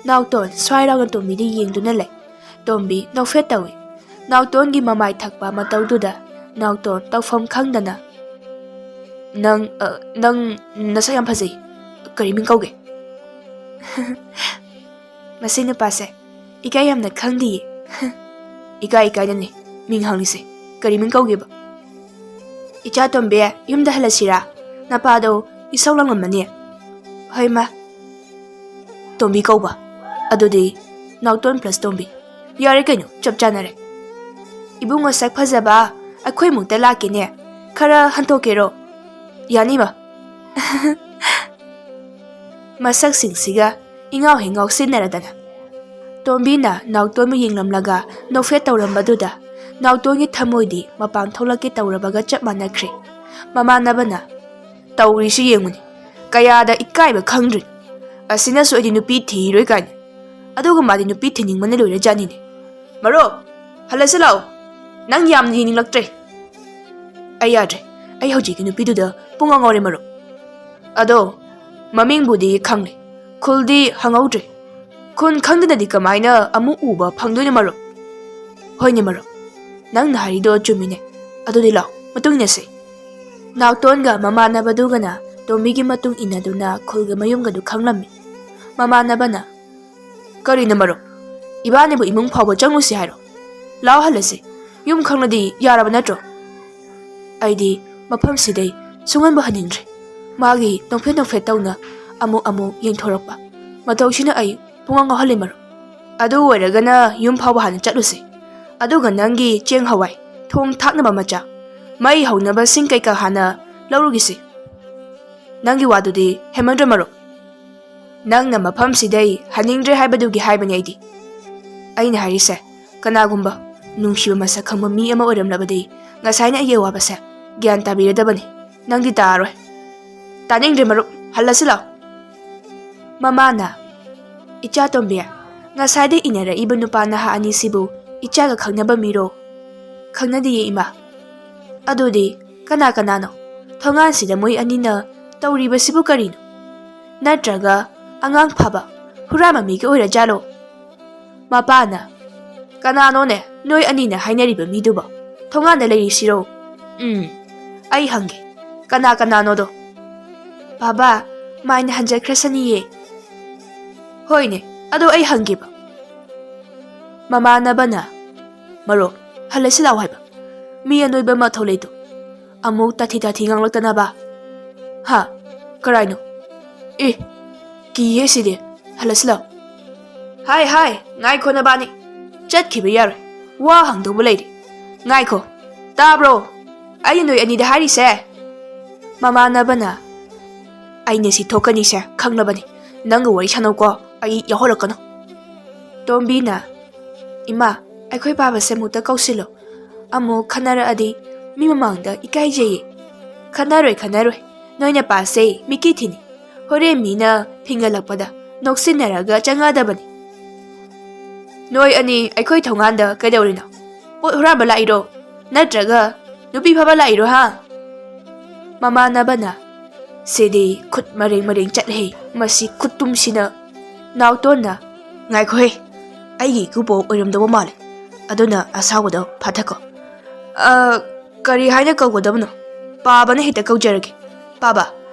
ꯅꯥꯎꯇꯣꯟ ꯁ꯭ꯋꯥꯏ ꯂꯥꯎꯅ ꯇꯣꯝꯕꯤꯗ ꯌꯦꯡꯗꯨꯅ ꯂꯩ꯫ ꯇꯣꯝꯕꯤ ꯅꯣꯛꯐꯦꯠ ꯇꯧꯏ꯫ ꯅꯥꯎꯇꯣꯟꯒꯤ ꯃꯃꯥꯏ ꯊꯛꯄ ꯃꯇꯧꯗꯨꯗ ꯅꯥꯎꯇꯣꯟ ꯇꯧꯐꯝ ꯈꯪꯗꯅ, "ꯅꯪ, ꯑ, ꯅꯪ ꯅꯁꯛ ꯌꯥꯝ ꯐꯖꯩ꯫ ꯀꯔꯤ ꯃꯤꯡ ꯀꯧꯒꯦ?" "ꯃꯁꯤ ꯅꯨꯄꯥꯁꯦ ꯏꯀꯥꯏ ꯌꯥꯝꯅ ꯈꯪꯗꯤꯌꯦ꯫" "ꯏꯀꯥꯏ ꯏꯀꯥꯏꯗꯅꯦ ꯃꯤꯡ ꯍꯪꯂꯤꯁꯦ꯫ ꯀꯔꯤ ꯃꯤꯡ ꯀꯧꯒꯦꯕ?" "ꯏꯆꯥ ꯇꯣꯝꯕꯤ, ꯌꯨꯝꯗ ꯍꯜꯂꯁꯤꯔꯥ? ꯅꯄꯥꯗꯣ ꯏꯁꯧ ꯂꯥꯡꯂꯝꯃꯅꯤ꯫" "ꯍꯣꯏ ꯃꯥ꯫" "ꯇꯣꯝꯕꯤ ꯀꯧꯕ? ꯑꯗꯨꯗꯤ ꯅꯥꯎꯇꯣꯟ ꯄ꯭ꯂꯁ ꯇꯣꯝꯕꯤ꯫ ꯌꯥꯔꯦ ꯀꯩꯅꯣ, ꯆꯞ ꯆꯥꯅꯔꯦ꯫ "ꯏꯕꯨꯡꯉꯣ ꯁꯛ ꯐꯖꯕ, ꯑꯩꯈꯣꯏꯃꯨꯛꯇ ꯂꯥꯛꯀꯦꯅꯦ꯫ ꯈꯔ ꯍꯟꯇꯣꯛꯀꯦꯔꯣ?" "ꯌꯥꯅꯤꯕ꯫" ꯃꯁꯛꯁꯤꯡꯁꯤꯒ ꯏꯉꯥꯎ ꯍꯦꯛ ꯉꯥꯎꯁꯤꯟꯅꯔꯗꯅ꯫ ꯇꯣꯝꯕꯤꯅ ꯅꯥꯎꯇꯣꯟꯕꯨ ꯌꯦꯡꯂꯝꯂꯒ ꯅꯣꯛꯐꯦꯠ ꯇꯧꯔꯝꯕꯗꯨꯗ ꯅꯥꯎꯇꯣꯟꯒꯤ ꯊꯃꯣꯏꯗꯤ ꯃꯄꯥꯟ ꯊꯣꯛꯂꯛꯀꯦ ꯇꯧꯔꯕꯒ ꯆꯞ ꯃꯥꯟꯅꯈ꯭ꯔꯦ꯫ ꯃꯃꯥꯟꯅꯕꯅ, "ꯇꯧꯔꯤꯁꯤ ꯌꯦꯡꯉꯨꯅꯦ, ꯀꯌꯥꯗ ꯏꯀꯥꯏꯕ ꯈꯪꯗ꯭ꯔꯤ꯫ ꯑꯁꯤꯅꯁꯨ ꯑꯩꯗꯤ ꯅꯨꯄꯤ ꯊꯤꯔꯣꯏ ꯀꯥꯏꯅ꯫ ꯑꯗꯨꯒ ꯃꯥꯗꯤ ꯅꯨꯄꯤ ꯊꯤꯅꯤꯡꯕꯅ ꯂꯣꯏꯔꯖꯥꯠꯅꯤꯅꯦ꯫ ꯃꯔꯨꯞ, ꯍꯜꯂꯁꯤ ꯂꯥꯛꯑꯣ꯫ ꯅꯪ ꯌꯥꯝꯅ ꯌꯦꯡꯅꯤꯡꯂꯛꯇ꯭ꯔꯦ꯫" "ꯑꯩ ꯌꯥꯗ꯭ꯔꯦ꯫ ꯑꯩ ꯍꯧꯖꯤꯛꯀꯤ ꯅꯨꯄꯤꯗꯨꯗ ꯄꯨꯡꯉꯥꯎ ꯉꯥꯎꯔꯦ ꯃꯔꯨꯞ꯫ ꯑꯗꯣ ꯃꯃꯤꯡꯕꯨꯗꯤ ꯈꯪꯂꯦ, ꯈꯨꯜꯗꯤ ꯍꯪꯍꯧꯗ꯭ꯔꯦ꯫ ꯈꯨꯟ ꯈꯪꯗꯅꯗꯤ ꯀꯃꯥꯏꯅ ꯑꯃꯨꯛ ꯎꯕ ꯐꯪꯗꯣꯏꯅꯣ ꯃꯔꯨꯞ?" "ꯍꯣꯏꯅꯦ ꯃꯔꯨꯞ, ꯅꯪꯅ ꯍꯥꯏꯔꯤꯗꯣ ꯆꯨꯝꯃꯤꯅꯦ꯫ ꯑꯗꯨꯗꯤ ꯂꯥꯛꯑꯣ, ꯃꯇꯨꯡ ꯏꯟꯅꯁꯤ꯫" ꯅꯥꯎꯇꯣꯟꯒ ꯃꯃꯥꯟꯅꯕꯗꯨꯒꯅ ꯇꯣꯝꯕꯤꯒꯤ ꯃꯇꯨꯡ ꯏꯟꯅꯗꯨꯅ ꯈꯨꯜꯒ ꯃꯌꯨꯝꯒꯗꯨ ꯈꯪꯂꯝꯃꯤ꯫ ꯃꯃꯥꯟꯅꯕꯅ, "ꯀꯔꯤꯅꯣ ꯃꯔꯨꯞ? ꯏꯕꯥꯅꯤꯕꯨ ꯏꯃꯨꯡ ꯐꯥꯎꯕ ꯆꯪꯉꯨꯁꯤ ꯍꯥꯏꯔꯣ? ꯂꯥꯛꯑꯣ ꯍꯜꯂꯁꯤ꯫ ꯌꯨꯝ ꯈꯪꯂꯗꯤ ꯌꯥꯔꯕ ꯅꯠꯇ꯭ꯔꯣ?" "ꯑꯩꯗꯤ ꯃꯐꯝꯁꯤꯗꯩ ꯁꯨꯡꯍꯟꯕꯨ ꯍꯟꯅꯤꯡꯗ꯭ꯔꯦ꯫" ꯃꯥꯒꯤ ꯅꯣꯛꯐꯦꯠ ꯅꯣꯛꯐꯦꯠ ꯇꯧꯅ ꯑꯃꯨꯛ ꯑꯃꯨꯛ ꯌꯦꯡꯊꯣꯔꯛꯄ ꯃꯇꯧꯁꯤꯅ ꯑꯩ ꯄꯨꯡꯉꯥꯎ ꯉꯥꯎꯍꯜꯂꯦ ꯃꯔꯨꯞ꯫ "ꯑꯗꯨ ꯑꯣꯏꯔꯒꯅ ꯌꯨꯝ ꯐꯥꯎꯕ ꯍꯥꯟꯅ ꯆꯠꯂꯨꯁꯦ꯫ ꯑꯗꯨꯒ ꯅꯪꯒꯤ ꯆꯦꯡ ꯍꯋꯥꯏ, ꯊꯣꯡ ꯊꯥꯛꯅꯕ ꯃꯆꯥꯛ, ꯃꯩ ꯍꯧꯅꯕ ꯁꯤꯡ ꯀꯩꯀꯥ ꯍꯥꯟꯅ ꯂꯧꯔꯨꯒꯤꯁꯤ꯫ ꯅꯪꯒꯤ ꯋꯥꯗꯨꯗꯤ ꯍꯦꯟꯃꯟꯗ꯭ꯔꯣ ꯃꯔꯨꯞ?" "ꯅꯪꯅ ꯃꯐꯝꯁꯤꯗꯩ ꯍꯟꯅꯤꯡꯗ꯭ꯔꯦ ꯍꯥꯏꯕꯗꯨꯒꯤ ꯍꯥꯏꯕꯅꯤ ꯑꯩꯗꯤ꯫ ꯑꯩꯅ ꯍꯥꯏꯔꯤꯁꯦ, ꯀꯅꯥꯒꯨꯝꯕ ꯅꯨꯡꯁꯤꯕ ꯃꯁꯛ ꯈꯪꯕ ꯃꯤ ꯑꯃ ꯑꯣꯏꯔꯝꯂꯕꯗꯤ ꯉꯁꯥꯏꯅ ꯑꯩꯒꯤ ꯑꯋꯥꯕꯁꯦ ꯒ꯭ꯌꯥꯟ ꯇꯥꯕꯤꯔꯗꯕꯅꯤ꯫ ꯅꯪꯗꯤ ꯇꯥꯔꯣꯏ꯫" "ꯇꯥꯅꯤꯡꯗ꯭ꯔꯦ ꯃꯔꯨꯞ, ꯍꯜꯂꯁꯤ ꯂꯥꯛꯑꯣ꯫" ꯃꯃꯥꯅ, "ꯏꯆꯥ ꯇꯣꯝꯕꯤ, ꯉꯁꯥꯏꯗ ꯏꯟꯅꯔꯛꯏꯕ ꯅꯨꯄꯥ ꯅꯍꯥ ꯑꯅꯤꯁꯤꯕꯨ ꯏꯆꯥꯒ ꯈꯪꯅꯕ ꯃꯤꯔꯣ?" "ꯈꯪꯅꯗꯤꯌꯦ ꯏꯃꯥ꯫" "ꯑꯗꯨꯗꯤ ꯀꯅꯥ ꯀꯅꯥꯅꯣ? ꯊꯣꯡꯒꯥꯟꯁꯤꯗ ꯃꯣꯏ ꯑꯅꯤꯅ ꯇꯧꯔꯤꯕꯁꯤꯕꯨ ꯀꯔꯤꯅꯣ? ꯅꯠꯇ꯭ꯔꯒ ꯑꯉꯥꯡ ꯐꯥꯕ ꯍꯨꯔꯥꯟꯕ ꯃꯤꯒ ꯑꯣꯏꯔꯖꯥꯠꯂꯣ?" ꯃꯄꯥꯅ, "ꯀꯅꯥꯅꯣꯅꯦ ꯅꯣꯏ ꯑꯅꯤꯅ ꯍꯥꯏꯅꯔꯤꯕ ꯃꯤꯗꯨꯕꯣ? ꯊꯣꯡꯒꯥꯟꯗ ꯂꯩꯔꯤꯁꯤꯔꯣ? ꯎꯝ, ꯑꯩ ꯍꯪꯒꯦ, ꯀꯅꯥ ꯀꯅꯥꯅꯣꯗꯣ?" "ꯕꯥꯕꯥ, ꯃꯥꯏꯅ ꯍꯟꯖꯈ꯭ꯔꯁꯅꯤꯌꯦ꯫" "ꯍꯣꯏꯅꯦ, ꯑꯗꯣ ꯑꯩ ꯍꯪꯒꯦꯕ꯫" ꯃꯃꯥꯟꯅꯕꯅ, "ꯃꯔꯨꯞ, ꯍꯜꯂꯁꯤ ꯂꯥꯛꯑꯣ ꯍꯥꯏꯕ꯫ ꯃꯤ ꯑꯅꯣꯏꯕ ꯑꯃ ꯊꯣꯛꯂꯛꯏꯗꯣ꯫ ꯑꯃꯨꯛ ꯇꯥꯊꯤ ꯇꯥꯊꯤ ꯉꯥꯡꯂꯛꯇꯅꯕ꯫" "ꯍꯥ? ꯀꯔꯥꯏꯅꯣ? ꯑꯦ, ꯀꯤꯌꯦ ꯁꯤꯗꯤ꯫ ꯍꯜꯂꯁꯤ ꯂꯥꯛꯑꯣ꯫" "ꯍꯥꯏ, ꯍꯥꯏ, ꯉꯥꯏꯈꯣ ꯅꯕꯥꯅꯤ꯫ ꯆꯠꯈꯤꯕ ꯌꯥꯔꯣꯏ꯫ ꯋꯥ ꯍꯪꯗꯧꯕ ꯂꯩꯔꯤ꯫ ꯉꯥꯏꯈꯣ꯫ ꯇꯥꯕ꯭ꯔꯣ? ꯑꯩꯅ ꯅꯣꯏ ꯑꯅꯤꯗ ꯍꯥꯏꯔꯤꯁꯦ꯫ ꯃꯃꯥꯟꯅꯕꯅ, "ꯑꯩꯅ ꯁꯤ ꯊꯣꯛꯀꯅꯤꯁꯦ ꯈꯪꯂꯕꯅꯤ꯫ ꯅꯪꯒ ꯋꯥꯔꯤ ꯁꯥꯟꯅꯧꯀꯣ, ꯑꯩ ꯌꯥꯎꯍꯜꯂꯛꯀꯅꯨ꯫" ꯇꯣꯝꯕꯤꯅ, "ꯏꯃꯥ, ꯑꯩꯈꯣꯏ ꯄꯥꯕꯁꯦ ꯑꯃꯨꯛꯇ ꯀꯧꯁꯤꯜꯂꯣ꯫ ꯑꯃꯨꯛ ꯈꯟꯅꯔꯛꯑꯗꯤ ꯃꯤ ꯃꯃꯥꯡꯗ ꯏꯀꯥꯏꯖꯩꯌꯦ꯫" "ꯈꯟꯅꯔꯣꯏ, ꯈꯟꯅꯔꯣꯏ꯫ ꯅꯣꯏ ꯅꯄꯥꯁꯦ ꯃꯤꯀꯤ ꯊꯤꯅꯤ꯫ ꯍꯣꯔꯦꯟ ꯃꯤꯅ ꯐꯤꯡꯒꯠꯂꯛꯄꯗ ꯅꯣꯛꯁꯤꯟꯅꯔꯒ ꯆꯪꯉꯛꯑꯗꯕꯅꯤ꯫" "ꯅꯣꯏ ꯑꯅꯤ ꯑꯩꯈꯣꯏ ꯊꯣꯡꯒꯥꯟꯗ ꯀꯩꯗꯧꯔꯤꯅꯣ? ꯄꯣꯠ ꯍꯨꯔꯥꯟꯕ ꯂꯥꯛꯏꯔꯣ? ꯅꯠꯇ꯭ꯔꯒ ꯅꯨꯄꯤ ꯐꯕ ꯂꯥꯛꯏꯔꯣ, ꯍꯥ?" ꯃꯃꯥꯟꯅꯕꯅ, "ꯁꯤꯗꯤ ꯈꯨꯠ ꯃꯔꯦꯡ ꯃꯔꯦꯡ ꯆꯠꯂꯦ, ꯃꯁꯤ ꯈꯨꯠꯇꯨꯝꯁꯤꯅ꯫" ꯅꯥꯎꯇꯣꯟꯅ, "ꯉꯥꯏꯈꯣꯍꯦ, ꯑꯩꯒꯤ ꯏꯀꯨꯕꯣꯛ ꯑꯣꯏꯔꯝꯗꯧꯕ ꯃꯥꯜꯂꯦ, ꯑꯗꯨꯅ ꯑꯁꯥꯎꯕꯗꯣ ꯐꯥꯊꯀꯣ꯫" "ꯑ, ꯀꯔꯤ ꯍꯥꯏꯅ ꯀꯧꯒꯗꯕꯅꯣ? ꯄꯥꯕꯅ ꯍꯦꯛꯇ ꯀꯧꯖꯔꯒꯦ꯫ ꯄꯥꯕ,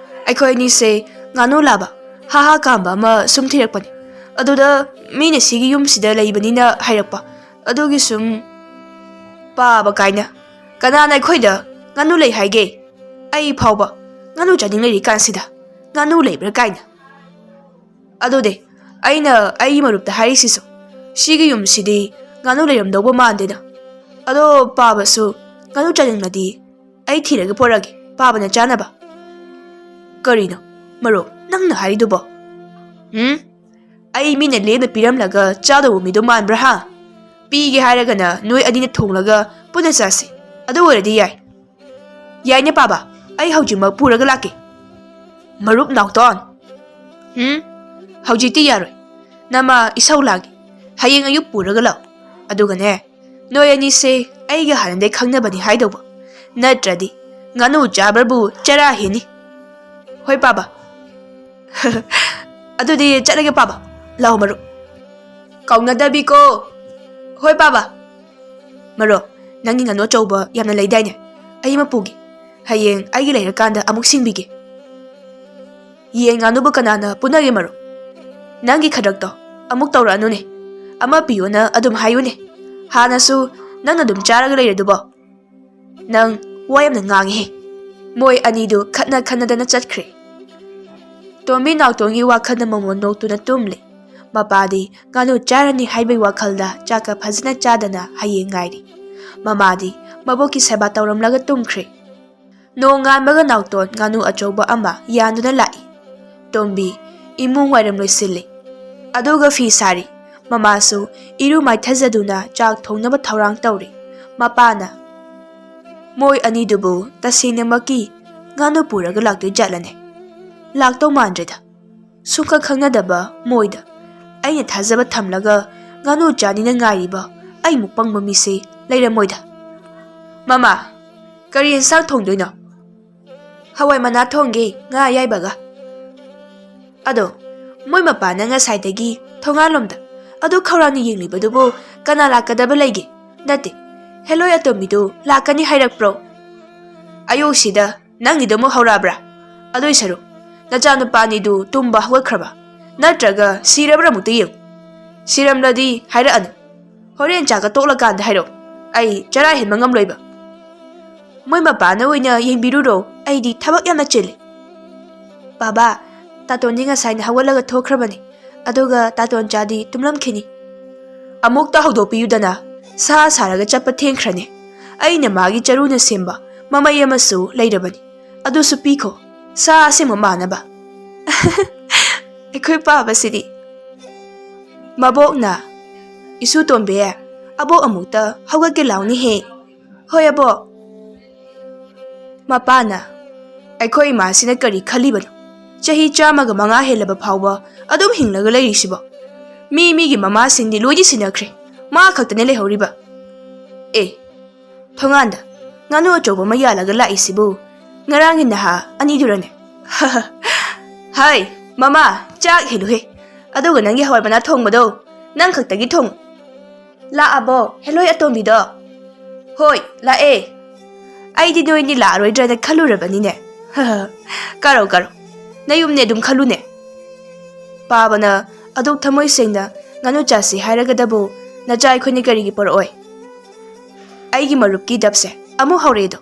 ꯑꯩꯈꯣꯏ ꯑꯅꯤꯁꯦ ꯉꯥꯅꯨ ꯂꯥꯕ, ꯍꯥ ꯍꯥ ꯀꯥꯝꯕ ꯑꯃ ꯁꯨꯝ ꯊꯤꯔꯛꯄꯅꯤ꯫ ꯑꯗꯨꯗ ꯃꯤꯅ ꯁꯤꯒꯤ ꯌꯨꯝꯁꯤꯗ ꯂꯩꯕꯅꯤꯅ ꯍꯥꯏꯔꯛꯄ꯫ ꯑꯗꯨꯒꯤ ꯁꯨꯝ꯫" "ꯄꯥꯕ ꯀꯥꯏꯅ? ꯀꯅꯥꯅ ꯑꯩꯈꯣꯏꯗ ꯉꯥꯅꯨ ꯂꯩ ꯍꯥꯏꯒꯦ? ꯑꯩ ꯐꯥꯎꯕ ꯉꯥꯅꯨ ꯆꯥꯅꯤꯡ ꯂꯩꯔꯤ ꯀꯥꯟꯁꯤꯗ ꯉꯥꯅꯨ ꯂꯩꯕ꯭ꯔꯥ ꯀꯥꯏꯅ?" "ꯑꯗꯨꯗꯤ ꯑꯩꯅ ꯑꯩꯒꯤ ꯃꯔꯨꯞꯇ ꯍꯥꯏꯔꯤꯁꯤꯁꯨ, ꯁꯤꯒꯤ ꯌꯨꯝꯁꯤꯗꯤ ꯉꯥꯅꯨ ꯂꯩꯔꯝꯗꯧꯕ ꯃꯥꯟꯗꯦꯅ꯫ ꯑꯗꯣ ꯄꯥꯕꯁꯨ ꯉꯥꯅꯨ ꯆꯥꯅꯤꯡꯂꯗꯤ ꯑꯩ ꯊꯤꯔꯒ ꯄꯣꯔꯛꯑꯒꯦ, ꯄꯥꯕꯅ ꯆꯥꯅꯕ꯫" "ꯀꯔꯤꯅꯣ ꯃꯔꯨꯞ ꯅꯪꯅ ꯍꯥꯏꯔꯤꯗꯨꯕꯣ? ꯎꯝ? ꯑꯩ ꯃꯤꯅ ꯂꯦꯝꯅ ꯄꯤꯔꯝꯂꯒ ꯆꯥꯗꯧꯕ ꯃꯤꯗꯣ ꯃꯥꯟꯕ꯭ꯔꯥ, ꯍꯥ? ꯄꯤꯒꯦ ꯍꯥꯏꯔꯒꯅ ꯅꯣꯏ ꯑꯅꯤꯅ ꯊꯣꯡꯂꯒ ꯄꯨꯟꯅ ꯆꯥꯁꯤ꯫ ꯑꯗꯨ ꯑꯣꯏꯔꯗꯤ ꯌꯥꯏ꯫" "ꯌꯥꯏꯅꯦ ꯄꯥꯕ, ꯑꯩ ꯍꯧꯖꯤꯛꯃꯛ ꯄꯨꯔꯒ ꯂꯥꯛꯀꯦ꯫" "ꯃꯔꯨꯞ ꯅꯥꯎꯇꯣꯟ꯫" "ꯎꯝ? ꯍꯧꯖꯤꯛꯇꯤ ꯌꯥꯔꯣꯏ꯫ ꯅꯃꯥ ꯏꯁꯧ ꯂꯥꯡꯉꯤ꯫ ꯍꯌꯦꯡ ꯑꯌꯨꯛ ꯄꯨꯔꯒ ꯂꯥꯛꯑꯣ꯫ ꯑꯗꯨꯒꯅꯦ, ꯅꯣꯏ ꯑꯅꯤꯁꯦ ꯑꯩꯒ ꯍꯥꯟꯅꯗꯩ ꯈꯪꯅꯕꯅꯤ ꯍꯥꯏꯗꯧꯕ꯫ ꯅꯠꯇ꯭ꯔꯗꯤ ꯉꯥꯅꯨ ꯆꯥꯕ꯭ꯔꯕꯨ ꯆꯔꯥ ꯍꯦꯟꯅꯤ꯫" "ꯍꯣꯏ ꯄꯥꯕ꯫" "ꯑꯗꯨꯗꯤ ꯆꯠꯂꯒꯦ ꯄꯥꯕ꯫ ꯂꯥꯛꯑꯣ ꯃꯔꯨꯞ꯫" "ꯀꯧꯅꯗꯕꯤꯀꯣ꯫" "ꯍꯣꯏ ꯄꯥꯕ꯫" "ꯃꯔꯨꯞ, ꯅꯪꯒꯤ ꯉꯥꯅꯨ ꯑꯆꯧꯕ ꯌꯥꯝꯅ ꯂꯩꯗꯥꯏꯅꯦ? ꯑꯩ ꯑꯃ ꯄꯨꯒꯦ꯫ ꯍꯌꯦꯡ ꯑꯩꯒꯤ ꯂꯩꯔꯀꯥꯟꯗ ꯑꯃꯨꯛ ꯁꯤꯡꯕꯤꯒꯦ꯫" "ꯌꯦꯟ ꯉꯥꯅꯨꯕꯨ ꯀꯅꯥꯅ ꯄꯨꯅꯒꯦ ꯃꯔꯨꯞ? ꯅꯪꯒꯤ ꯈꯗ꯭ꯔꯛꯇꯣ ꯑꯃꯨꯛ ꯇꯧꯔꯛꯑꯅꯨꯅꯦ꯫ ꯑꯃ ꯄꯤꯌꯣꯅ ꯑꯗꯨꯝ ꯍꯥꯏꯌꯨꯅꯦ꯫ ꯍꯥꯟꯅꯁꯨ ꯅꯪꯅ ꯑꯗꯨꯝ ꯆꯥꯔꯒ ꯂꯩꯔꯗꯨꯕꯣ꯫ ꯅꯪ ꯋꯥ ꯌꯥꯝꯅ ꯉꯥꯡꯉꯤꯍꯦ꯫" ꯃꯣꯏ ꯑꯅꯤꯗꯨ ꯈꯠꯅ ꯈꯠꯅꯗꯅ ꯆꯠꯈ꯭ꯔꯦ꯫ ꯇꯣꯝꯕꯤ ꯅꯥꯎꯇꯣꯟꯒꯤ ꯋꯥꯈꯜꯅ ꯃꯃꯣꯟ ꯅꯣꯛꯇꯨꯅ ꯇꯨꯝꯂꯦ꯫ ꯃꯄꯥꯗꯤ ꯉꯥꯅꯨ ꯆꯥꯔꯅꯤ ꯍꯥꯏꯕꯒꯤ ꯋꯥꯈꯜꯗ ꯆꯥꯛꯀ ꯐꯖꯅ ꯆꯥꯗꯅ ꯍꯌꯦꯡ ꯉꯥꯏꯔꯤ꯫ ꯃꯃꯥꯗꯤ ꯃꯕꯣꯛꯀꯤ ꯁꯦꯕꯥ ꯇꯧꯔꯝꯂꯒ ꯇꯨꯝꯈ꯭ꯔꯦ꯫ ꯅꯣꯡꯉꯥꯟꯕꯒ ꯅꯥꯎꯇꯣꯟ ꯉꯥꯅꯨ ꯑꯆꯧꯕ ꯑꯃ ꯌꯥꯟꯗꯨꯅ ꯂꯥꯛꯏ꯫ ꯇꯣꯝꯕꯤ ꯏꯃꯨꯡ ꯋꯥꯏꯔꯝ ꯂꯣꯏꯁꯤꯜꯂꯤ꯫ ꯑꯗꯨꯒ ꯐꯤ ꯁꯥꯔꯤ꯫ ꯃꯃꯥꯁꯨ ꯏꯔꯨ ꯃꯥꯏꯊꯖꯗꯨꯅ ꯆꯥꯛ ꯊꯣꯡꯅꯕ ꯊꯧꯔꯥꯡ ꯇꯧꯔꯤ꯫ ꯃꯄꯥꯅ, "ꯃꯣꯏ ꯑꯅꯤꯗꯨꯕꯨ ꯇꯁꯦꯡꯅꯃꯛꯀꯤ ꯉꯥꯅꯨ ꯄꯨꯔꯒ ꯂꯥꯛꯇꯣꯏ ꯖꯥꯠꯂꯅꯦ? ꯂꯥꯛꯇꯧ ꯃꯥꯟꯗ꯭ꯔꯦꯗ꯫ ꯁꯨꯡꯈꯪ ꯈꯪꯅꯗꯕ ꯃꯣꯏꯗ ꯑꯩꯅ ꯊꯥꯖꯕ ꯊꯝꯂꯒ ꯉꯥꯅꯨ ꯆꯥꯅꯤꯅ ꯉꯥꯏꯔꯤꯕ ꯑꯩꯃꯨꯛ ꯄꯪꯕ ꯃꯤꯁꯦ ꯂꯩꯔꯝꯃꯣꯏꯗ꯫ ꯃꯃꯥ, ꯀꯔꯤ ꯌꯦꯟꯁꯥꯡ ꯊꯣꯡꯗꯣꯏꯅꯣ?" "ꯍꯋꯥꯏ ꯃꯅꯥ ꯊꯣꯡꯒꯦ, ꯉꯥ ꯑꯌꯥꯏꯕꯒ꯫" "ꯑꯗꯣ, ꯃꯣꯏ ꯃꯄꯥꯅ ꯉꯁꯥꯏꯗꯒꯤ ꯊꯣꯡꯒꯥꯜꯂꯣꯝꯗ ꯑꯗꯨ ꯈꯧꯔꯥꯡꯅ ꯌꯦꯡꯂꯤꯕꯗꯨꯕꯨ ꯀꯅꯥ ꯂꯥꯛꯀꯗꯕ ꯂꯩꯒꯦ? ꯅꯠꯇꯦ, ꯍꯦꯂꯣꯏ ꯑꯇꯣꯝꯕꯤꯗꯨ ꯂꯥꯛꯀꯅꯤ ꯍꯥꯏꯔꯛꯄ꯭ꯔꯣ?" "ꯑꯌꯨꯛꯁꯤꯗ ꯅꯪꯒꯤꯗꯨ ꯑꯃꯨꯛ ꯍꯧꯔꯛꯑꯕ꯭ꯔꯥ? ꯑꯗꯨꯏ ꯁꯔꯨꯛ, ꯅꯆꯥꯅꯨꯄꯥꯅꯤꯗꯨ ꯇꯨꯝꯕ ꯍꯧꯒꯠꯈ꯭ꯔꯕ? ꯅꯠꯇ꯭ꯔꯒ ꯁꯤꯔꯕ꯭ꯔꯥ ꯑꯃꯨꯛꯇ ꯌꯦꯡꯉꯨ꯫ ꯁꯤꯔꯝꯂꯗꯤ ꯍꯥꯏꯔꯛꯑꯅꯨ꯫ ꯍꯣꯔꯦꯟ ꯆꯥꯛꯀ ꯇꯣꯛꯂꯀꯥꯟꯗ ꯍꯥꯏꯔꯛꯑꯣ꯫ ꯑꯩ ꯆꯔꯥ ꯍꯦꯟꯕ ꯉꯝꯂꯣꯏꯕ꯫ ꯃꯣꯏ ꯃꯄꯥꯅ ꯑꯣꯏꯅ ꯌꯦꯡꯕꯤꯔꯨꯔꯣ, ꯑꯩꯗꯤ ꯊꯕꯛ ꯌꯥꯝꯅ ꯆꯤꯜꯂꯤ꯫" "ꯕꯥꯕꯥ, ꯇꯥꯇꯣꯟꯗꯤ ꯉꯁꯥꯏꯅ ꯍꯧꯒꯠꯂꯒ ꯊꯣꯛꯈ꯭ꯔꯕꯅꯤ, ꯑꯗꯨꯒ ꯇꯥꯇꯣꯟ ꯆꯥꯗꯤ ꯇꯨꯝꯂꯝꯈꯤꯅꯤ꯫" "ꯑꯃꯨꯛꯇ ꯍꯧꯗꯣꯛꯄꯤꯌꯨꯗꯅ, ꯁꯥ ꯁꯥꯔꯒ ꯆꯠꯄ ꯊꯦꯡꯈ꯭ꯔꯅꯤ꯫ ꯑꯩꯅ ꯃꯥꯒꯤ ꯆꯔꯨꯅ ꯁꯦꯝꯕ ꯃꯃꯩ ꯑꯃꯁꯨ ꯂꯩꯔꯕꯅꯤ, ꯑꯗꯨꯁꯨ ꯄꯤꯈꯣ, ꯁꯥ ꯑꯁꯦꯡꯕ ꯃꯥꯟꯅꯕ꯫" ꯑꯩꯈꯣꯏ ꯄꯥꯕꯁꯤꯗꯤ꯫ ꯃꯕꯣꯛꯅ, "ꯏꯁꯨ ꯇꯣꯝꯕꯤ, ꯑꯕꯣꯛ ꯑꯃꯨꯛꯇ ꯍꯧꯒꯠꯀꯦ ꯂꯥꯎꯅꯤꯍꯦ꯫" "ꯍꯣꯏ ꯑꯕꯣꯛ꯫" ꯃꯄꯥꯅ, "ꯑꯩꯈꯣꯏ ꯏꯃꯥꯁꯤꯅ ꯀꯔꯤ ꯈꯜꯂꯤꯕꯅꯣ? ꯆꯍꯤ ꯆꯥꯝꯃꯒ ꯃꯉꯥ ꯍꯦꯜꯂꯕ ꯐꯥꯎꯕ ꯑꯗꯨꯝ ꯍꯤꯡꯂꯒ ꯂꯩꯔꯤꯁꯤꯕꯣ? ꯃꯤ ꯃꯤꯒꯤ ꯃꯃꯥꯁꯤꯡꯗꯤ ꯂꯣꯏꯗꯤ ꯁꯤꯟꯅꯈ꯭ꯔꯦ, ꯃꯥ ꯈꯛꯇꯅꯦ ꯂꯩꯍꯧꯔꯤꯕ꯫ ꯑꯦ, ꯊꯣꯡꯒꯥꯟꯗ ꯉꯥꯅꯨ ꯑꯆꯧꯕ ꯑꯃ ꯌꯥꯜꯂꯒ ꯂꯥꯛꯏꯁꯤꯕꯨ ꯉꯔꯥꯡꯒꯤ ꯅꯍꯥ ꯑꯅꯤꯗꯨꯔꯅꯦ?" "ꯍꯥꯏ, ꯃꯃꯥ, ꯆꯥꯛ ꯍꯦꯜꯂꯨꯍꯦ, ꯑꯗꯨꯒ ꯅꯪꯒꯤ ꯍꯋꯥꯏ ꯃꯅꯥ ꯊꯣꯡꯕꯗꯣ ꯅꯪ ꯈꯛꯇꯒꯤ ꯊꯣꯡꯉꯨ꯫" "ꯂꯥꯛꯑꯕꯣ ꯍꯦꯂꯣꯏ ꯑꯇꯣꯝꯕꯤꯗꯣ?" "ꯍꯣꯏ, ꯂꯥꯛꯑꯦ꯫ ꯑꯩꯗꯤ ꯅꯣꯏꯅꯤ ꯂꯥꯛꯑꯔꯣꯏꯗ꯭ꯔꯅ ꯈꯜꯂꯨꯔꯕꯅꯤꯅꯦ꯫ ꯀꯥꯔꯧ, ꯀꯥꯔꯧ꯫ ꯅꯌꯨꯝꯅꯦ ꯑꯗꯨꯝ ꯈꯜꯂꯨꯅꯦ꯫" ꯄꯥꯕꯅ ꯑꯗꯨꯛ ꯊꯃꯣꯏ ꯁꯦꯡꯅ ꯉꯥꯅꯨ ꯆꯥꯁꯤ ꯍꯥꯏꯔꯒꯗꯕꯨ ꯅꯆꯥ ꯑꯩꯈꯣꯏꯅ ꯀꯔꯤꯒꯤ ꯄꯣꯔꯛꯑꯣꯏ? ꯑꯩꯒꯤ ꯃꯔꯨꯞꯀꯤ ꯗꯞꯁꯦ ꯑꯃꯨꯛ ꯍꯧꯔꯛꯑꯦꯗꯣ꯫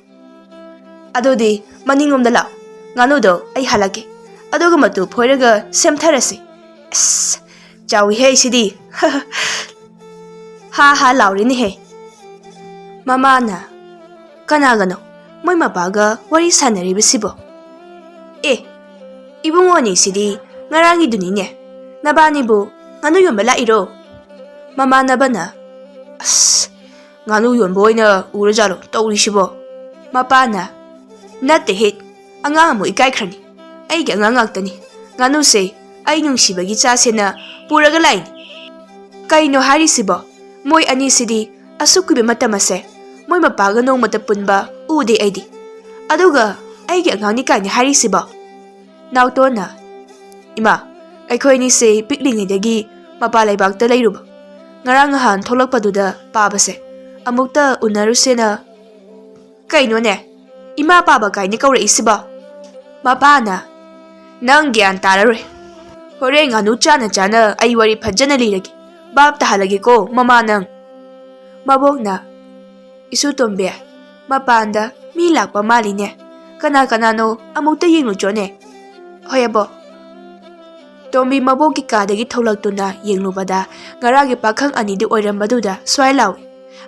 "ꯑꯗꯨꯗꯤ ꯃꯅꯤꯡꯂꯣꯝꯗ ꯂꯥꯛꯑꯣ, ꯉꯥꯅꯨꯗꯣ ꯑꯩ ꯍꯥꯜꯂꯛꯀꯦ, ꯑꯗꯨꯒ ꯃꯇꯨ ꯐꯣꯏꯔꯒ ꯁꯦꯝꯊꯔꯁꯤ꯫" ꯑꯁ, ꯆꯥꯎꯏꯍꯦ ꯁꯤꯗꯤ꯫ ꯍꯥ ꯍꯥ ꯂꯥꯎꯔꯤꯅꯦꯍꯦ꯫ ꯃꯃꯥꯅ, "ꯀꯅꯥꯒꯅꯣ ꯃꯣꯏ ꯃꯄꯥꯒ ꯋꯥꯔꯤ ꯁꯥꯟꯅꯔꯤꯕꯁꯤꯕꯣ?" "ꯑꯦ, ꯏꯕꯨꯡꯉꯣꯅꯤ ꯁꯤꯗꯤ ꯉꯔꯥꯡꯒꯤꯗꯨꯅꯤꯅꯦ꯫ ꯅꯕꯥꯅꯤꯕꯨ ꯉꯥꯅꯨ ꯌꯣꯟꯕ ꯂꯥꯛꯏꯔꯣ?" ꯃꯃꯥꯟꯅꯕꯅ, "ꯑꯁ, ꯉꯥꯅꯨ ꯌꯣꯟꯕ ꯑꯣꯏꯅ ꯎꯔꯖꯥꯠꯂꯣ ꯇꯧꯔꯤꯁꯤꯕꯣ?" ꯃꯄꯥꯅ, "ꯅꯠꯇꯦꯍꯦ, ꯑꯉꯥꯡ ꯑꯃꯨꯛ ꯏꯀꯥꯏꯈ꯭ꯔꯅꯤ꯫ ꯑꯩꯒꯤ ꯑꯉꯥꯡ ꯉꯥꯛꯇꯅꯤ꯫ ꯉꯥꯅꯨꯁꯦ ꯑꯩ ꯅꯨꯡꯁꯤꯕꯒꯤ ꯆꯥꯁꯦꯅ ꯄꯨꯔꯒ ꯂꯥꯛꯏꯅꯤ꯫ ꯀꯩꯅꯣ ꯍꯥꯏꯔꯤꯁꯤꯕꯣ? ꯃꯣꯏ ꯑꯅꯤꯁꯤꯗꯤ ꯑꯁꯨꯛ ꯀꯨꯏꯕ ꯃꯇꯝ ꯑꯁꯦ ꯃꯣꯏ ꯃꯄꯥꯒ ꯅꯣꯡꯃꯇ ꯄꯨꯟꯕ ꯎꯗꯦ ꯑꯩꯗꯤ꯫ ꯑꯗꯨꯒ ꯑꯩꯒꯤ ꯑꯉꯥꯡꯅꯤ ꯀꯥꯏꯅ ꯍꯥꯏꯔꯤꯁꯤꯕꯣ?" ꯅꯥꯎꯇꯣꯟꯅ, "ꯏꯃꯥ, ꯑꯩꯈꯣꯏ ꯑꯅꯤꯁꯦ ꯄꯤꯛꯂꯤꯉꯩꯗꯒꯤ ꯃꯄꯥꯟ ꯂꯩꯕꯥꯛꯇ ꯂꯩꯔꯨꯕ꯫ ꯉꯔꯥꯡ ꯅꯍꯥꯟ ꯊꯣꯛꯂꯛꯄꯗꯨꯗ ꯄꯥꯕꯁꯦ ꯑꯃꯨꯛꯇ ꯎꯅꯔꯨꯁꯦꯅ"꯫ "ꯀꯩꯅꯣꯅꯦ, ꯏꯃꯥ ꯄꯥꯕ ꯀꯥꯏꯅ ꯀꯧꯔꯛꯏꯁꯤꯕꯣ?" ꯃꯄꯥꯅ, "ꯅꯪ ꯒ꯭ꯌꯥꯟ ꯇꯥꯔꯔꯣꯏ꯫ ꯍꯣꯔꯦꯟ ꯉꯥꯅꯨ ꯆꯥꯅ ꯆꯥꯅ ꯑꯩ ꯋꯥꯔꯤ ꯐꯖꯅ ꯂꯤꯔꯒꯦ꯫ ꯚꯥꯞ ꯇꯥꯍꯜꯂꯒꯦꯀꯣ ꯃꯃꯥ ꯅꯪ"꯫ ꯃꯕꯣꯛꯅ, "ꯏꯁꯨ ꯇꯣꯝꯕꯤ, ꯃꯄꯥꯟꯗ ꯃꯤ ꯂꯥꯛꯄ ꯃꯥꯜꯂꯤꯅꯦ꯫ ꯀꯅꯥ ꯀꯅꯥꯅꯣ ꯑꯃꯨꯛꯇ ꯌꯦꯡꯂꯨꯆꯣꯅꯦ"꯫ "ꯍꯣꯏ ꯑꯕꯣꯛ"꯫ ꯇꯣꯝꯕꯤ ꯃꯕꯣꯛꯀꯤ ꯀꯥꯗꯒꯤ ꯊꯣꯛꯂꯛꯇꯨꯅ ꯌꯦꯡꯂꯨꯕꯗ ꯉꯔꯥꯡꯒꯤ ꯄꯥꯈꯪ ꯑꯅꯤꯗꯨ ꯑꯣꯏꯔꯝꯕꯗꯨꯗ ꯁ꯭ꯋꯥꯏ ꯂꯥꯎꯏ꯫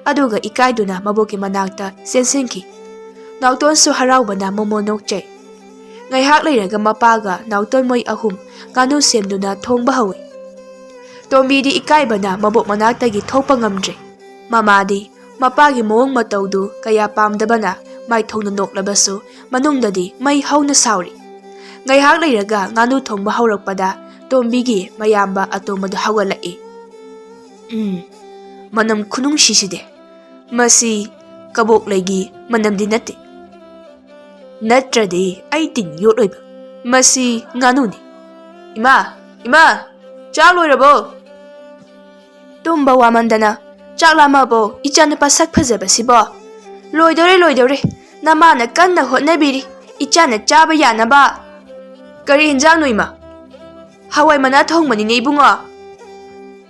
ꯑꯗꯨꯒ ꯏꯀꯥꯏꯗꯨꯅ ꯃꯕꯣꯛꯀꯤ ꯃꯅꯥꯛꯇ ꯆꯦꯟꯁꯤꯟꯈꯤ꯫ ꯅꯥꯎꯇꯣꯟꯁꯨ ꯍꯔꯥꯎꯕꯅ ꯃꯣꯃꯣ ꯅꯣꯛꯆꯩ꯫ ꯉꯥꯏꯍꯥꯛ ꯂꯩꯔꯒ ꯃꯄꯥꯒ ꯅꯥꯎꯇꯣꯟ ꯃꯣꯏ ꯑꯍꯨꯝ ꯉꯥꯅꯨ ꯁꯦꯝꯗꯨꯅ ꯊꯣꯡꯕ ꯍꯧꯏ꯫ ꯇꯣꯝꯕꯤꯗꯤ ꯏꯀꯥꯏꯕꯅ ꯃꯕꯣꯛ ꯃꯅꯥꯛꯇꯒꯤ ꯊꯣꯛꯄ ꯉꯝꯗ꯭ꯔꯦ꯫ ꯃꯃꯥꯗꯤ ꯃꯄꯥꯒꯤ ꯃꯑꯣꯡ ꯃꯇꯧꯗꯨ ꯀꯌꯥ ꯄꯥꯝꯗꯕꯅ ꯃꯥꯏꯊꯣꯡꯗ ꯅꯣꯛꯂꯕꯁꯨ ꯃꯅꯨꯡꯗꯗꯤ ꯃꯩ ꯍꯧꯅ ꯁꯥꯎꯔꯤ꯫ ꯉꯥꯏꯍꯥꯛ ꯂꯩꯔꯒ ꯉꯥꯅꯨ ꯊꯣꯡꯕ ꯍꯧꯔꯛꯄꯗ ꯇꯣꯝꯕꯤꯒꯤ ꯃꯌꯥꯝꯕ ꯑꯇꯣꯝꯕꯗꯨ ꯍꯧꯒꯠꯂꯛꯏ꯫ "ꯎꯝ, ꯃꯅꯝ ꯈꯨꯅꯨꯡꯁꯤꯁꯤꯗꯤ꯫ ꯃꯁꯤ ꯀꯕꯣꯛꯂꯩꯒꯤ ꯃꯅꯝꯗꯤ ꯅꯠꯇꯦ꯫ ꯅꯠꯇ꯭ꯔꯗꯤ ꯑꯩ ꯇꯤꯟ ꯌꯣꯠꯂꯣꯏꯕ꯫ ꯃꯁꯤ ꯉꯥꯅꯨꯅꯤ꯫ ꯏꯃꯥ, ꯏꯃꯥ, ꯆꯥꯛ ꯂꯣꯏꯔꯕꯣ?" ꯇꯨꯝꯕ ꯋꯥꯃꯟꯗꯅ, "ꯆꯥꯛ ꯂꯥꯝꯃꯕꯣ, ꯏꯆꯥꯅꯨꯄꯥ ꯁꯛ ꯐꯖꯕꯁꯤꯕꯣ?" "ꯂꯣꯏꯗꯧꯔꯦ, ꯂꯣꯏꯗꯧꯔꯦ꯫ ꯅꯃꯥꯅ ꯀꯟꯅ ꯍꯣꯠꯅꯕꯤꯔꯤ, ꯏꯆꯥꯅ ꯆꯥꯕ ꯌꯥꯅꯕ"꯫ "ꯀꯔꯤ ꯏꯟꯖꯥꯡꯅꯣ, ꯏꯃꯥ?" "ꯍꯋꯥꯏ ꯃꯅꯥ ꯊꯣꯡꯕꯅꯤꯅꯦ, ꯏꯕꯨꯡꯉꯣ"꯫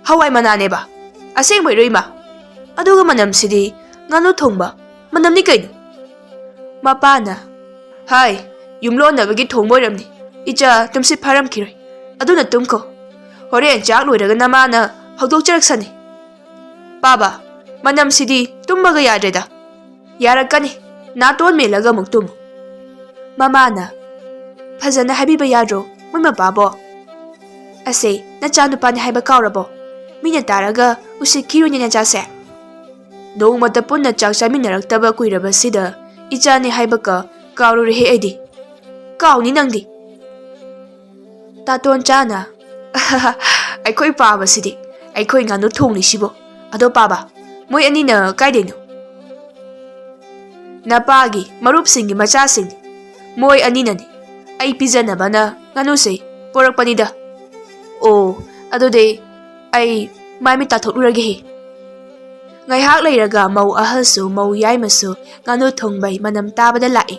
"ꯍꯋꯥꯏ ꯃꯅꯥꯅꯦꯕ? ꯑꯁꯦꯡꯕꯩꯔꯣ, ꯏꯃꯥ? ꯑꯗꯨꯒ ꯃꯅꯝꯁꯤꯗꯤ ꯉꯥꯅꯨ ꯊꯣꯡꯕ ꯃꯅꯝꯅꯤ ꯀꯩꯅꯣ?" ꯃꯄꯥꯅ, "ꯍꯥꯏ, ꯌꯨꯝꯂꯣꯟꯅꯕꯒꯤ ꯊꯣꯡꯕ ꯑꯣꯏꯔꯝꯅꯤ꯫ ꯏꯆꯥ ꯇꯨꯝꯁꯤꯠ ꯐꯥꯔꯝꯈꯤꯔꯣꯏ꯫ ꯑꯗꯨꯅ ꯇꯨꯝꯈꯣ"꯫ ꯍꯣꯔꯦꯟ ꯆꯥꯛ ꯂꯣꯏꯔꯒ ꯅꯃꯥꯅ ꯍꯧꯗꯣꯛꯆꯔꯛꯁꯅꯤ꯫ ꯄꯥꯕ, ꯃꯅꯝꯁꯤꯗꯤ ꯇꯨꯝꯕꯒ ꯌꯥꯗ꯭ꯔꯦꯗ꯫ ꯌꯥꯔꯛꯀꯅꯤ, ꯅꯥꯇꯣꯟ ꯃꯦꯜꯂꯒ ꯑꯃꯨꯛ ꯇꯨꯝꯃꯨ꯫ ꯃꯃꯥꯅ, ꯐꯖꯅ ꯍꯥꯏꯕꯤꯕ ꯌꯥꯗ꯭ꯔꯣ ꯃꯣꯏ ꯃꯄꯥꯕꯣ? ꯑꯁꯦ, ꯅꯆꯥꯅꯨꯄꯥꯅꯤ ꯍꯥꯏꯕ ꯀꯥꯎꯔꯕꯣ? ꯃꯤꯅ ꯇꯥꯔꯒ ꯎꯁꯤꯠꯈꯤꯔꯣꯏꯅꯦ ꯅꯆꯥꯁꯦ꯫ ꯅꯣꯡꯃꯇ ꯄꯨꯟꯅ ꯆꯥꯛ ꯆꯥꯃꯤꯟꯅꯔꯛꯇꯕ ꯀꯨꯏꯔꯕꯁꯤꯗ ꯏꯆꯥꯅꯤ ꯍꯥꯏꯕꯀ ꯀꯥꯎꯔꯨꯔꯦꯍꯦ ꯑꯩꯗꯤ꯫ ꯀꯥꯎꯅꯤ ꯅꯪꯗꯤ꯫ ꯇꯥꯇꯣꯟ ꯆꯥꯅ, ꯑꯩꯈꯣꯏ ꯄꯥꯕꯁꯤꯗꯤ, ꯑꯩꯈꯣꯏ ꯉꯥꯅꯨ ꯊꯣꯡꯂꯤꯁꯤꯕꯣ꯫ ꯑꯗꯣ ꯄꯥꯕ, ꯃꯣꯏ ꯑꯅꯤꯅ ꯀꯥꯏꯗꯩꯅꯣ? ꯅꯄꯥꯒꯤ ꯃꯔꯨꯞꯁꯤꯡꯒꯤ ꯃꯆꯥꯁꯤꯡ꯫ ꯃꯣꯏ ꯑꯅꯤꯅꯅꯤ꯫ ꯑꯩ ꯄꯤꯖꯅꯕꯅ ꯉꯥꯅꯨꯁꯦ ꯄꯣꯔꯛꯄꯅꯤꯗ꯫ ꯑꯣ, ꯑꯗꯨꯗꯤ ꯑꯩ ꯃꯥꯏ ꯃꯤꯠ ꯇꯥꯊꯣꯛꯂꯨꯔꯒꯦꯍꯦ꯫ ꯉꯥꯏꯍꯥꯛ ꯂꯩꯔꯒ ꯃꯧ ꯑꯍꯜꯁꯨ ꯃꯧ ꯌꯥꯏꯃꯁꯨ ꯉꯥꯅꯨ ꯊꯣꯡꯕꯩ ꯃꯅꯝ ꯇꯥꯕꯗ ꯂꯥꯛꯏ꯫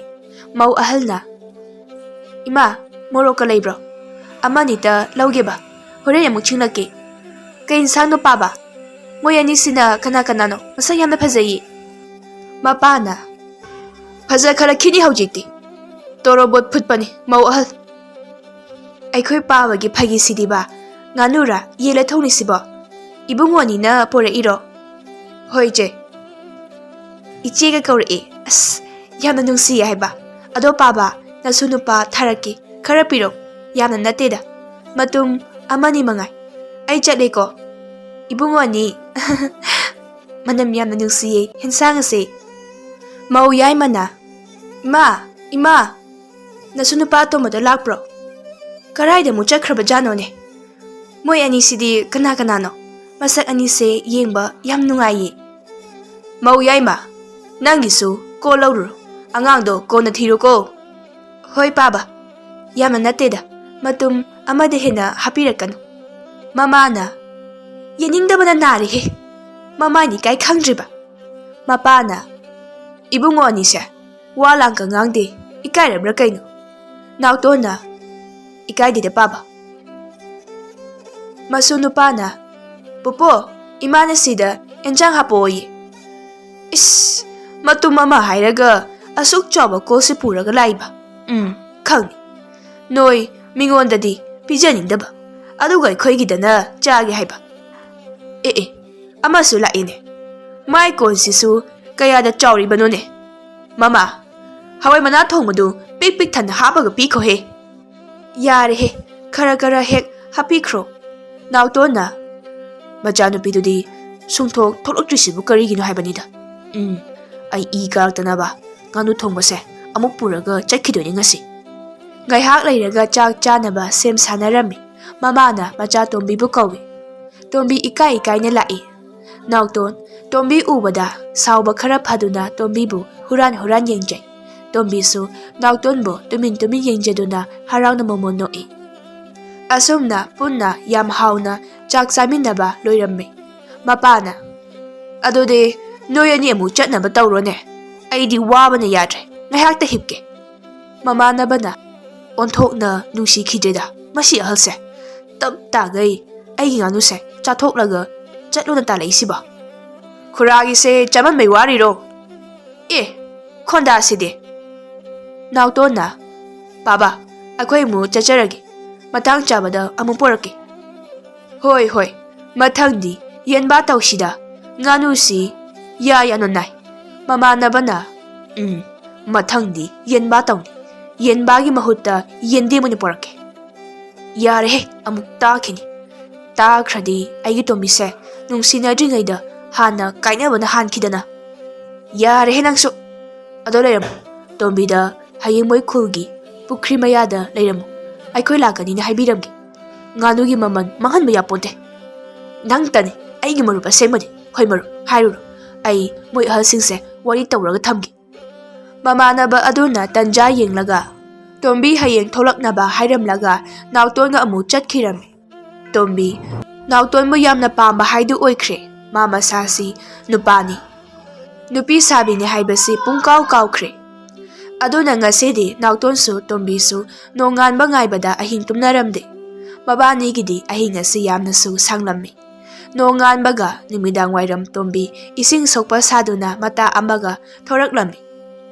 ꯃꯧ ꯑꯍꯜꯅ, "ꯏꯃꯥ, ꯃꯣꯔꯣꯛꯀ ꯂꯩꯕ꯭ꯔꯣ? ꯑꯃꯅꯤꯇ ꯂꯧꯒꯦꯕ, ꯍꯣꯔꯦꯟ ꯑꯃꯨꯛ ꯁꯤꯡꯂꯛꯀꯦ꯫ ꯀꯩ ꯏꯟꯁꯥꯡꯅꯣ ꯄꯥꯕ? ꯃꯣꯏ ꯑꯅꯤꯁꯤꯅ ꯀꯅꯥ ꯀꯅꯥꯅꯣ? ꯃꯁꯛ ꯌꯥꯝꯅ ꯐꯖꯩꯌꯦ꯫" ꯃꯄꯥꯅ, "ꯐꯖꯈꯠꯂꯛꯈꯤꯅꯤ ꯍꯧꯖꯤꯛꯇꯤ꯫ ꯇꯣꯔꯣꯕꯣꯠ ꯐꯨꯠꯄꯅꯤ, ꯃꯧ ꯑꯍꯜ꯫" ꯑꯩꯈꯣꯏ ꯄꯥꯕꯒꯤ ꯐꯥꯒꯤꯁꯤꯗꯤꯕ, ꯉꯥꯅꯨꯔꯥ ꯌꯦꯜꯂ ꯊꯣꯡꯂꯤꯁꯤꯕꯣ? ꯏꯕꯨꯡꯉꯣꯅꯤꯅ ꯄꯣꯔꯛꯏꯔꯣ? ꯍꯣꯏ ꯏꯆꯦ꯫ ꯏꯆꯦꯒ ꯀꯧꯔꯛꯑꯦ꯫ ꯑꯁ, ꯌꯥꯝꯅ ꯅꯨꯡꯁꯤꯌꯦ ꯍꯥꯏꯕ꯫ ꯑꯗꯣ ꯄꯥꯕ, ꯅꯁꯨ ꯅꯨꯄꯥ ꯊꯥꯔꯛꯀꯦ, ꯈꯔ ꯄꯤꯔꯛ꯫ ꯌꯥꯝꯅ ꯅꯠꯇꯦꯗ, ꯃꯇꯨꯝ ꯑꯃꯅꯤ ꯃꯉꯥꯏ꯫ ꯑꯩ ꯆꯠꯂꯦꯀꯣ꯫ ꯏꯕꯨꯡꯉꯣ ꯑꯅꯤ꯫ ꯃꯅꯝ ꯌꯥꯝꯅ ꯅꯨꯡꯁꯤꯌꯦ ꯍꯦꯟꯁꯥꯡ ꯑꯁꯦ꯫ ꯃꯧ ꯌꯥꯏꯃꯅ, "ꯏꯃꯥ, ꯏꯃꯥ, ꯅꯁꯨ ꯅꯨꯄꯥ ꯑꯇꯣꯝꯕꯗꯣ ꯂꯥꯛꯄ꯭ꯔꯣ? ꯀꯔꯥꯏꯗ ꯑꯃꯨꯛ ꯆꯠꯈ꯭ꯔꯕꯖꯥꯠꯅꯣꯅꯦ? ꯃꯣꯏ ꯑꯅꯤꯁꯤꯗꯤ ꯀꯅꯥ ꯀꯅꯥꯅꯣ? ꯃꯁꯛ ꯑꯅꯤꯁꯦ ꯌꯦꯡꯕ ꯌꯥꯝ ꯅꯨꯡꯉꯥꯏꯌꯦ꯫" ꯃꯧ ꯌꯥꯏꯃ, ꯅꯪꯒꯤꯁꯨ ꯀꯣꯜ ꯂꯧꯔꯨꯔꯣ꯫ ꯑꯉꯥꯡꯗꯣ ꯀꯣꯟꯅ ꯊꯤꯔꯣꯀꯣ꯫ ꯍꯣꯏ ꯄꯥꯕ, ꯌꯥꯝꯅ ꯅꯠꯇꯦꯗ, ꯃꯇꯨꯝ ꯑꯃꯗ ꯍꯦꯟꯅ ꯍꯥꯞꯄꯤꯔꯛꯀꯅꯨ꯫ ꯃꯃꯥꯅ, ꯌꯦꯡꯅꯤꯡꯗꯕꯅ ꯅꯥꯔꯦꯍꯦ꯫ ꯃꯃꯥꯏꯅ ꯏꯀꯥꯏ ꯈꯪꯗ꯭ꯔꯤꯕ꯫ ꯃꯄꯥꯅ, ꯏꯕꯨꯡꯉꯣ ꯑꯅꯤꯁꯦ ꯋꯥ ꯂꯥꯡꯒ ꯉꯥꯡꯗꯦ, ꯏꯀꯥꯏꯔꯕ꯭ꯔꯥ ꯀꯩꯅꯣ? ꯅꯥꯎꯇꯣꯟꯅ, ꯏꯀꯥꯏꯗꯦꯗ ꯄꯥꯕ꯫ ꯃꯁꯨ ꯅꯨꯄꯥꯅ, ꯄꯨꯄꯨ, ꯏꯃꯥꯅ ꯁꯤꯗ ꯑꯦꯟꯁꯥꯡ ꯍꯥꯞꯄꯛꯑꯣꯌꯦ꯫ ꯏꯁ, ꯃꯇꯨꯝ ꯑꯃ ꯍꯥꯏꯔꯒ ꯑꯁꯨꯛ ꯆꯥꯎꯕ ꯀꯣꯜꯁꯤ ꯄꯨꯔꯒ ꯂꯥꯛꯏꯕ꯫ ꯎꯝ, ꯈꯪꯉꯤ꯫ ꯅꯣꯏ ꯃꯤꯉꯣꯟꯗꯗꯤ ꯄꯤꯖꯅꯤꯡꯗꯕ, ꯑꯗꯨꯒ ꯑꯩꯈꯣꯏꯒꯤꯗꯅ ꯆꯥꯒꯦ ꯍꯥꯏꯕ꯫ ꯑꯦ ꯑꯦ, ꯑꯃꯁꯨ ꯂꯥꯛꯑꯦꯅꯦ꯫ ꯃꯥꯏ ꯀꯣꯟꯁꯤꯁꯨ ꯀꯌꯥꯗ ꯆꯥꯎꯔꯤꯕꯅꯣꯅꯦ? ꯃꯃꯥ, ꯍꯋꯥꯏ ꯃꯅꯥ ꯊꯣꯡꯕꯗꯨ ꯄꯤꯛ ꯄꯤꯛ ꯊꯟꯅ ꯍꯥꯞꯄꯒ ꯄꯤꯈꯣꯍꯦ꯫ ꯌꯥꯔꯦꯍꯦ, ꯈꯔ ꯈꯔ ꯍꯦꯛ ꯍꯥꯞꯄꯤꯈ꯭ꯔꯣ꯫ ꯅꯥꯎꯇꯣꯟꯅ, "ꯃꯆꯥꯅꯨꯄꯤꯗꯨꯗꯤ ꯁꯨꯡꯊꯣꯛ ꯊꯣꯛꯂꯛꯇ꯭ꯔꯤꯁꯤꯕꯨ ꯀꯔꯤꯒꯤꯅꯣ ꯍꯥꯏꯕꯅꯤꯗ꯫ ꯎꯝ, ꯑꯩ ꯏ ꯀꯥꯔꯛꯇꯅꯕ ꯉꯥꯅꯨ ꯊꯣꯡꯕꯁꯦ ꯑꯃꯨꯛ ꯄꯨꯔꯒ ꯆꯠꯈꯤꯗꯣꯏꯅꯤ ꯉꯁꯤ"꯫ ꯉꯥꯏꯍꯥꯛ ꯂꯩꯔꯒ ꯆꯥꯛ ꯆꯥꯅꯕ ꯁꯦꯝ ꯁꯥꯅꯔꯝꯃꯤ꯫ ꯃꯃꯥꯅ ꯃꯆꯥ ꯇꯣꯝꯕꯤꯕꯨ ꯀꯧꯏ꯫ ꯇꯣꯝꯕꯤ ꯏꯀꯥꯏ ꯏꯀꯥꯏꯅ ꯂꯥꯛꯏ꯫ ꯅꯥꯎꯇꯣꯟ, ꯇꯣꯝꯕꯤ ꯎꯕꯗ ꯁꯥꯎꯕ ꯈꯔ ꯐꯗꯨꯅ ꯇꯣꯝꯕꯤꯕꯨ ꯍꯨꯔꯥꯟ ꯍꯨꯔꯥꯟ ꯌꯦꯡꯖꯩ꯫ ꯇꯣꯝꯕꯤꯁꯨ ꯅꯥꯎꯇꯣꯟꯕꯨ ꯇꯨꯃꯤꯟ ꯇꯨꯃꯤꯟ ꯌꯦꯡꯖꯗꯨꯅ ꯍꯔꯥꯎꯅ ꯃꯣꯃꯣꯟ ꯅꯣꯛꯏ꯫ ꯑꯁꯨꯝꯅ ꯄꯨꯟꯅ ꯌꯥꯝ ꯍꯥꯎꯅ ꯆꯥꯛ ꯆꯥꯃꯤꯟꯅꯕ ꯂꯣꯏꯔꯝꯃꯤ꯫ ꯃꯄꯥꯅ, "ꯑꯗꯨꯗꯤ ꯅꯣꯏ ꯑꯅꯤ ꯑꯃꯨꯛ ꯆꯠꯅꯕ ꯇꯧꯔꯣꯅꯦ꯫ ꯑꯩꯗꯤ ꯋꯥꯕꯅ ꯌꯥꯗ꯭ꯔꯦ꯫ ꯉꯥꯏꯍꯥꯛꯇ ꯍꯤꯞꯀꯦ"꯫ ꯃꯃꯥꯟꯅꯕꯅ, "ꯑꯣꯟꯊꯣꯛꯅ ꯅꯨꯡꯁꯤꯈꯤꯗ꯭ꯔꯦꯗ ꯃꯁꯤ ꯑꯍꯜꯁꯦ꯫ ꯇꯞ ꯇꯥꯒꯩ ꯑꯩꯒꯤ ꯉꯥꯅꯨꯁꯦ ꯆꯥꯊꯣꯛꯂꯒ ꯆꯠꯂꯨꯅ ꯇꯥꯜꯂꯛꯏꯁꯤꯕꯣ? ꯈꯨꯔꯥꯒꯤꯁꯦ ꯆꯥꯃꯟꯕꯩ ꯋꯥꯔꯤꯔꯣ? ꯑꯦ, ꯈꯣꯟꯗꯥꯁꯤꯗꯤ"꯫ ꯅꯥꯎꯇꯣꯟꯅ, "ꯄꯥꯕ, ꯑꯩꯈꯣꯏ ꯑꯃꯨꯛ ꯆꯠꯆꯔꯒꯦ꯫ ꯃꯇꯥꯡ ꯆꯥꯕꯗ ꯑꯃꯨꯛ ꯄꯣꯔꯛꯀꯦ"꯫ "ꯍꯣꯏ, ꯍꯣꯏ, ꯃꯊꯪꯗꯤ ꯌꯦꯟꯕꯥ ꯇꯧꯁꯤꯗ꯫ ꯉꯥꯅꯨꯁꯤ ꯌꯥ ꯌꯥꯅ ꯅꯥꯏ"꯫ ꯃꯃꯥꯟꯅꯕꯅ, "ꯎꯝ, ꯃꯊꯪꯗꯤ ꯌꯦꯟꯕꯥ ꯇꯧꯅꯤ꯫ ꯌꯦꯟꯕꯥꯒꯤ ꯃꯍꯨꯠꯇ ꯌꯦꯟꯗꯦꯝ ꯑꯣꯏꯅ ꯄꯣꯔꯛꯀꯦ"꯫ "ꯌꯥꯔꯦꯍꯦ, ꯑꯃꯨꯛ ꯇꯥꯈꯤꯅꯤ꯫ ꯇꯥꯈ꯭ꯔꯗꯤ ꯑꯩꯒꯤ ꯇꯣꯝꯕꯤꯁꯦ ꯅꯨꯡꯁꯤꯅꯗ꯭ꯔꯤꯉꯩꯗ ꯍꯥꯟꯅ ꯀꯥꯏꯅꯕꯅ ꯍꯥꯟꯈꯤꯗꯅ"꯫ "ꯌꯥꯔꯦꯍꯦ ꯅꯪꯁꯨ꯫ ꯑꯗꯣ ꯂꯩꯔꯝꯃꯣ꯫ ꯇꯣꯝꯕꯤꯗ ꯍꯌꯦꯡ ꯃꯣꯏ ꯈꯨꯜꯒꯤ ꯄꯨꯈ꯭ꯔꯤ ꯃꯌꯥꯗ ꯂꯩꯔꯝꯃꯨ꯫ ꯑꯩꯈꯣꯏ ꯂꯥꯛꯀꯅꯤꯅ ꯍꯥꯏꯕꯤꯔꯝꯒꯦ꯫ ꯉꯥꯅꯨꯒꯤ ꯃꯃꯜ ꯃꯥꯡꯍꯟꯕ ꯌꯥꯄꯣꯟꯇꯦ꯫ ꯅꯪꯇꯅꯤ ꯑꯩꯒꯤ ꯃꯔꯨꯞ ꯑꯁꯦꯡꯕꯗꯤ꯫ ꯍꯣꯏ ꯃꯔꯨꯞ, ꯍꯥꯏꯔꯨꯔꯣ꯫ ꯑꯩ ꯃꯣꯏ ꯑꯍꯜꯁꯤꯡꯁꯦ ꯋꯥꯔꯤ ꯇꯧꯔꯒ ꯊꯝꯒꯦ"꯫ ꯃꯃꯥꯟꯅꯕ ꯑꯗꯨꯅ ꯇꯟꯖꯥ ꯌꯦꯡꯂꯒ ꯇꯣꯝꯕꯤ ꯍꯌꯦꯡ ꯊꯣꯛꯂꯛꯅꯕ ꯍꯥꯏꯔꯝꯂꯒ ꯅꯥꯎꯇꯣꯟꯒ ꯑꯃꯨꯛ ꯆꯠꯈꯤꯔꯝꯃꯤ꯫ ꯇꯣꯝꯕꯤ ꯅꯥꯎꯇꯣꯟꯕꯨ ꯌꯥꯝꯅ ꯄꯥꯝꯕ ꯍꯥꯏꯗꯨ ꯑꯣꯏꯈ꯭ꯔꯦ꯫ ꯃꯥ ꯃꯁꯥꯁꯤ ꯅꯨꯄꯥꯅꯤ, ꯅꯨꯄꯤ ꯁꯥꯕꯤꯅꯤ ꯍꯥꯏꯕꯁꯤ ꯄꯨꯡꯀꯥꯎ ꯀꯥꯎꯈ꯭ꯔꯦ꯫ ꯑꯗꯨꯅ ꯉꯁꯤꯗꯤ ꯅꯥꯎꯇꯣꯟꯁꯨ ꯇꯣꯝꯕꯤꯁꯨ ꯅꯣꯡꯉꯥꯟꯕ ꯉꯥꯏꯕꯗ ꯑꯍꯤꯡ ꯇꯨꯝꯅꯔꯝꯗꯦ꯫ ꯃꯕꯥꯅꯤꯒꯤꯗꯤ ꯑꯍꯤꯡ ꯑꯁꯤ ꯌꯥꯝꯅꯁꯨ ꯁꯥꯡꯂꯝꯃꯤ꯫ ꯅꯣꯡꯉꯥꯟꯕꯒ ꯅꯨꯃꯤꯗꯥꯡ ꯋꯥꯏꯔꯝ ꯇꯣꯝꯕꯤ ꯏꯁꯤꯡ ꯁꯣꯛꯄ ꯁꯥꯗꯨꯅ ꯃꯇꯥ ꯑꯃꯒ ꯊꯣꯔꯛꯂꯝꯃꯤ꯫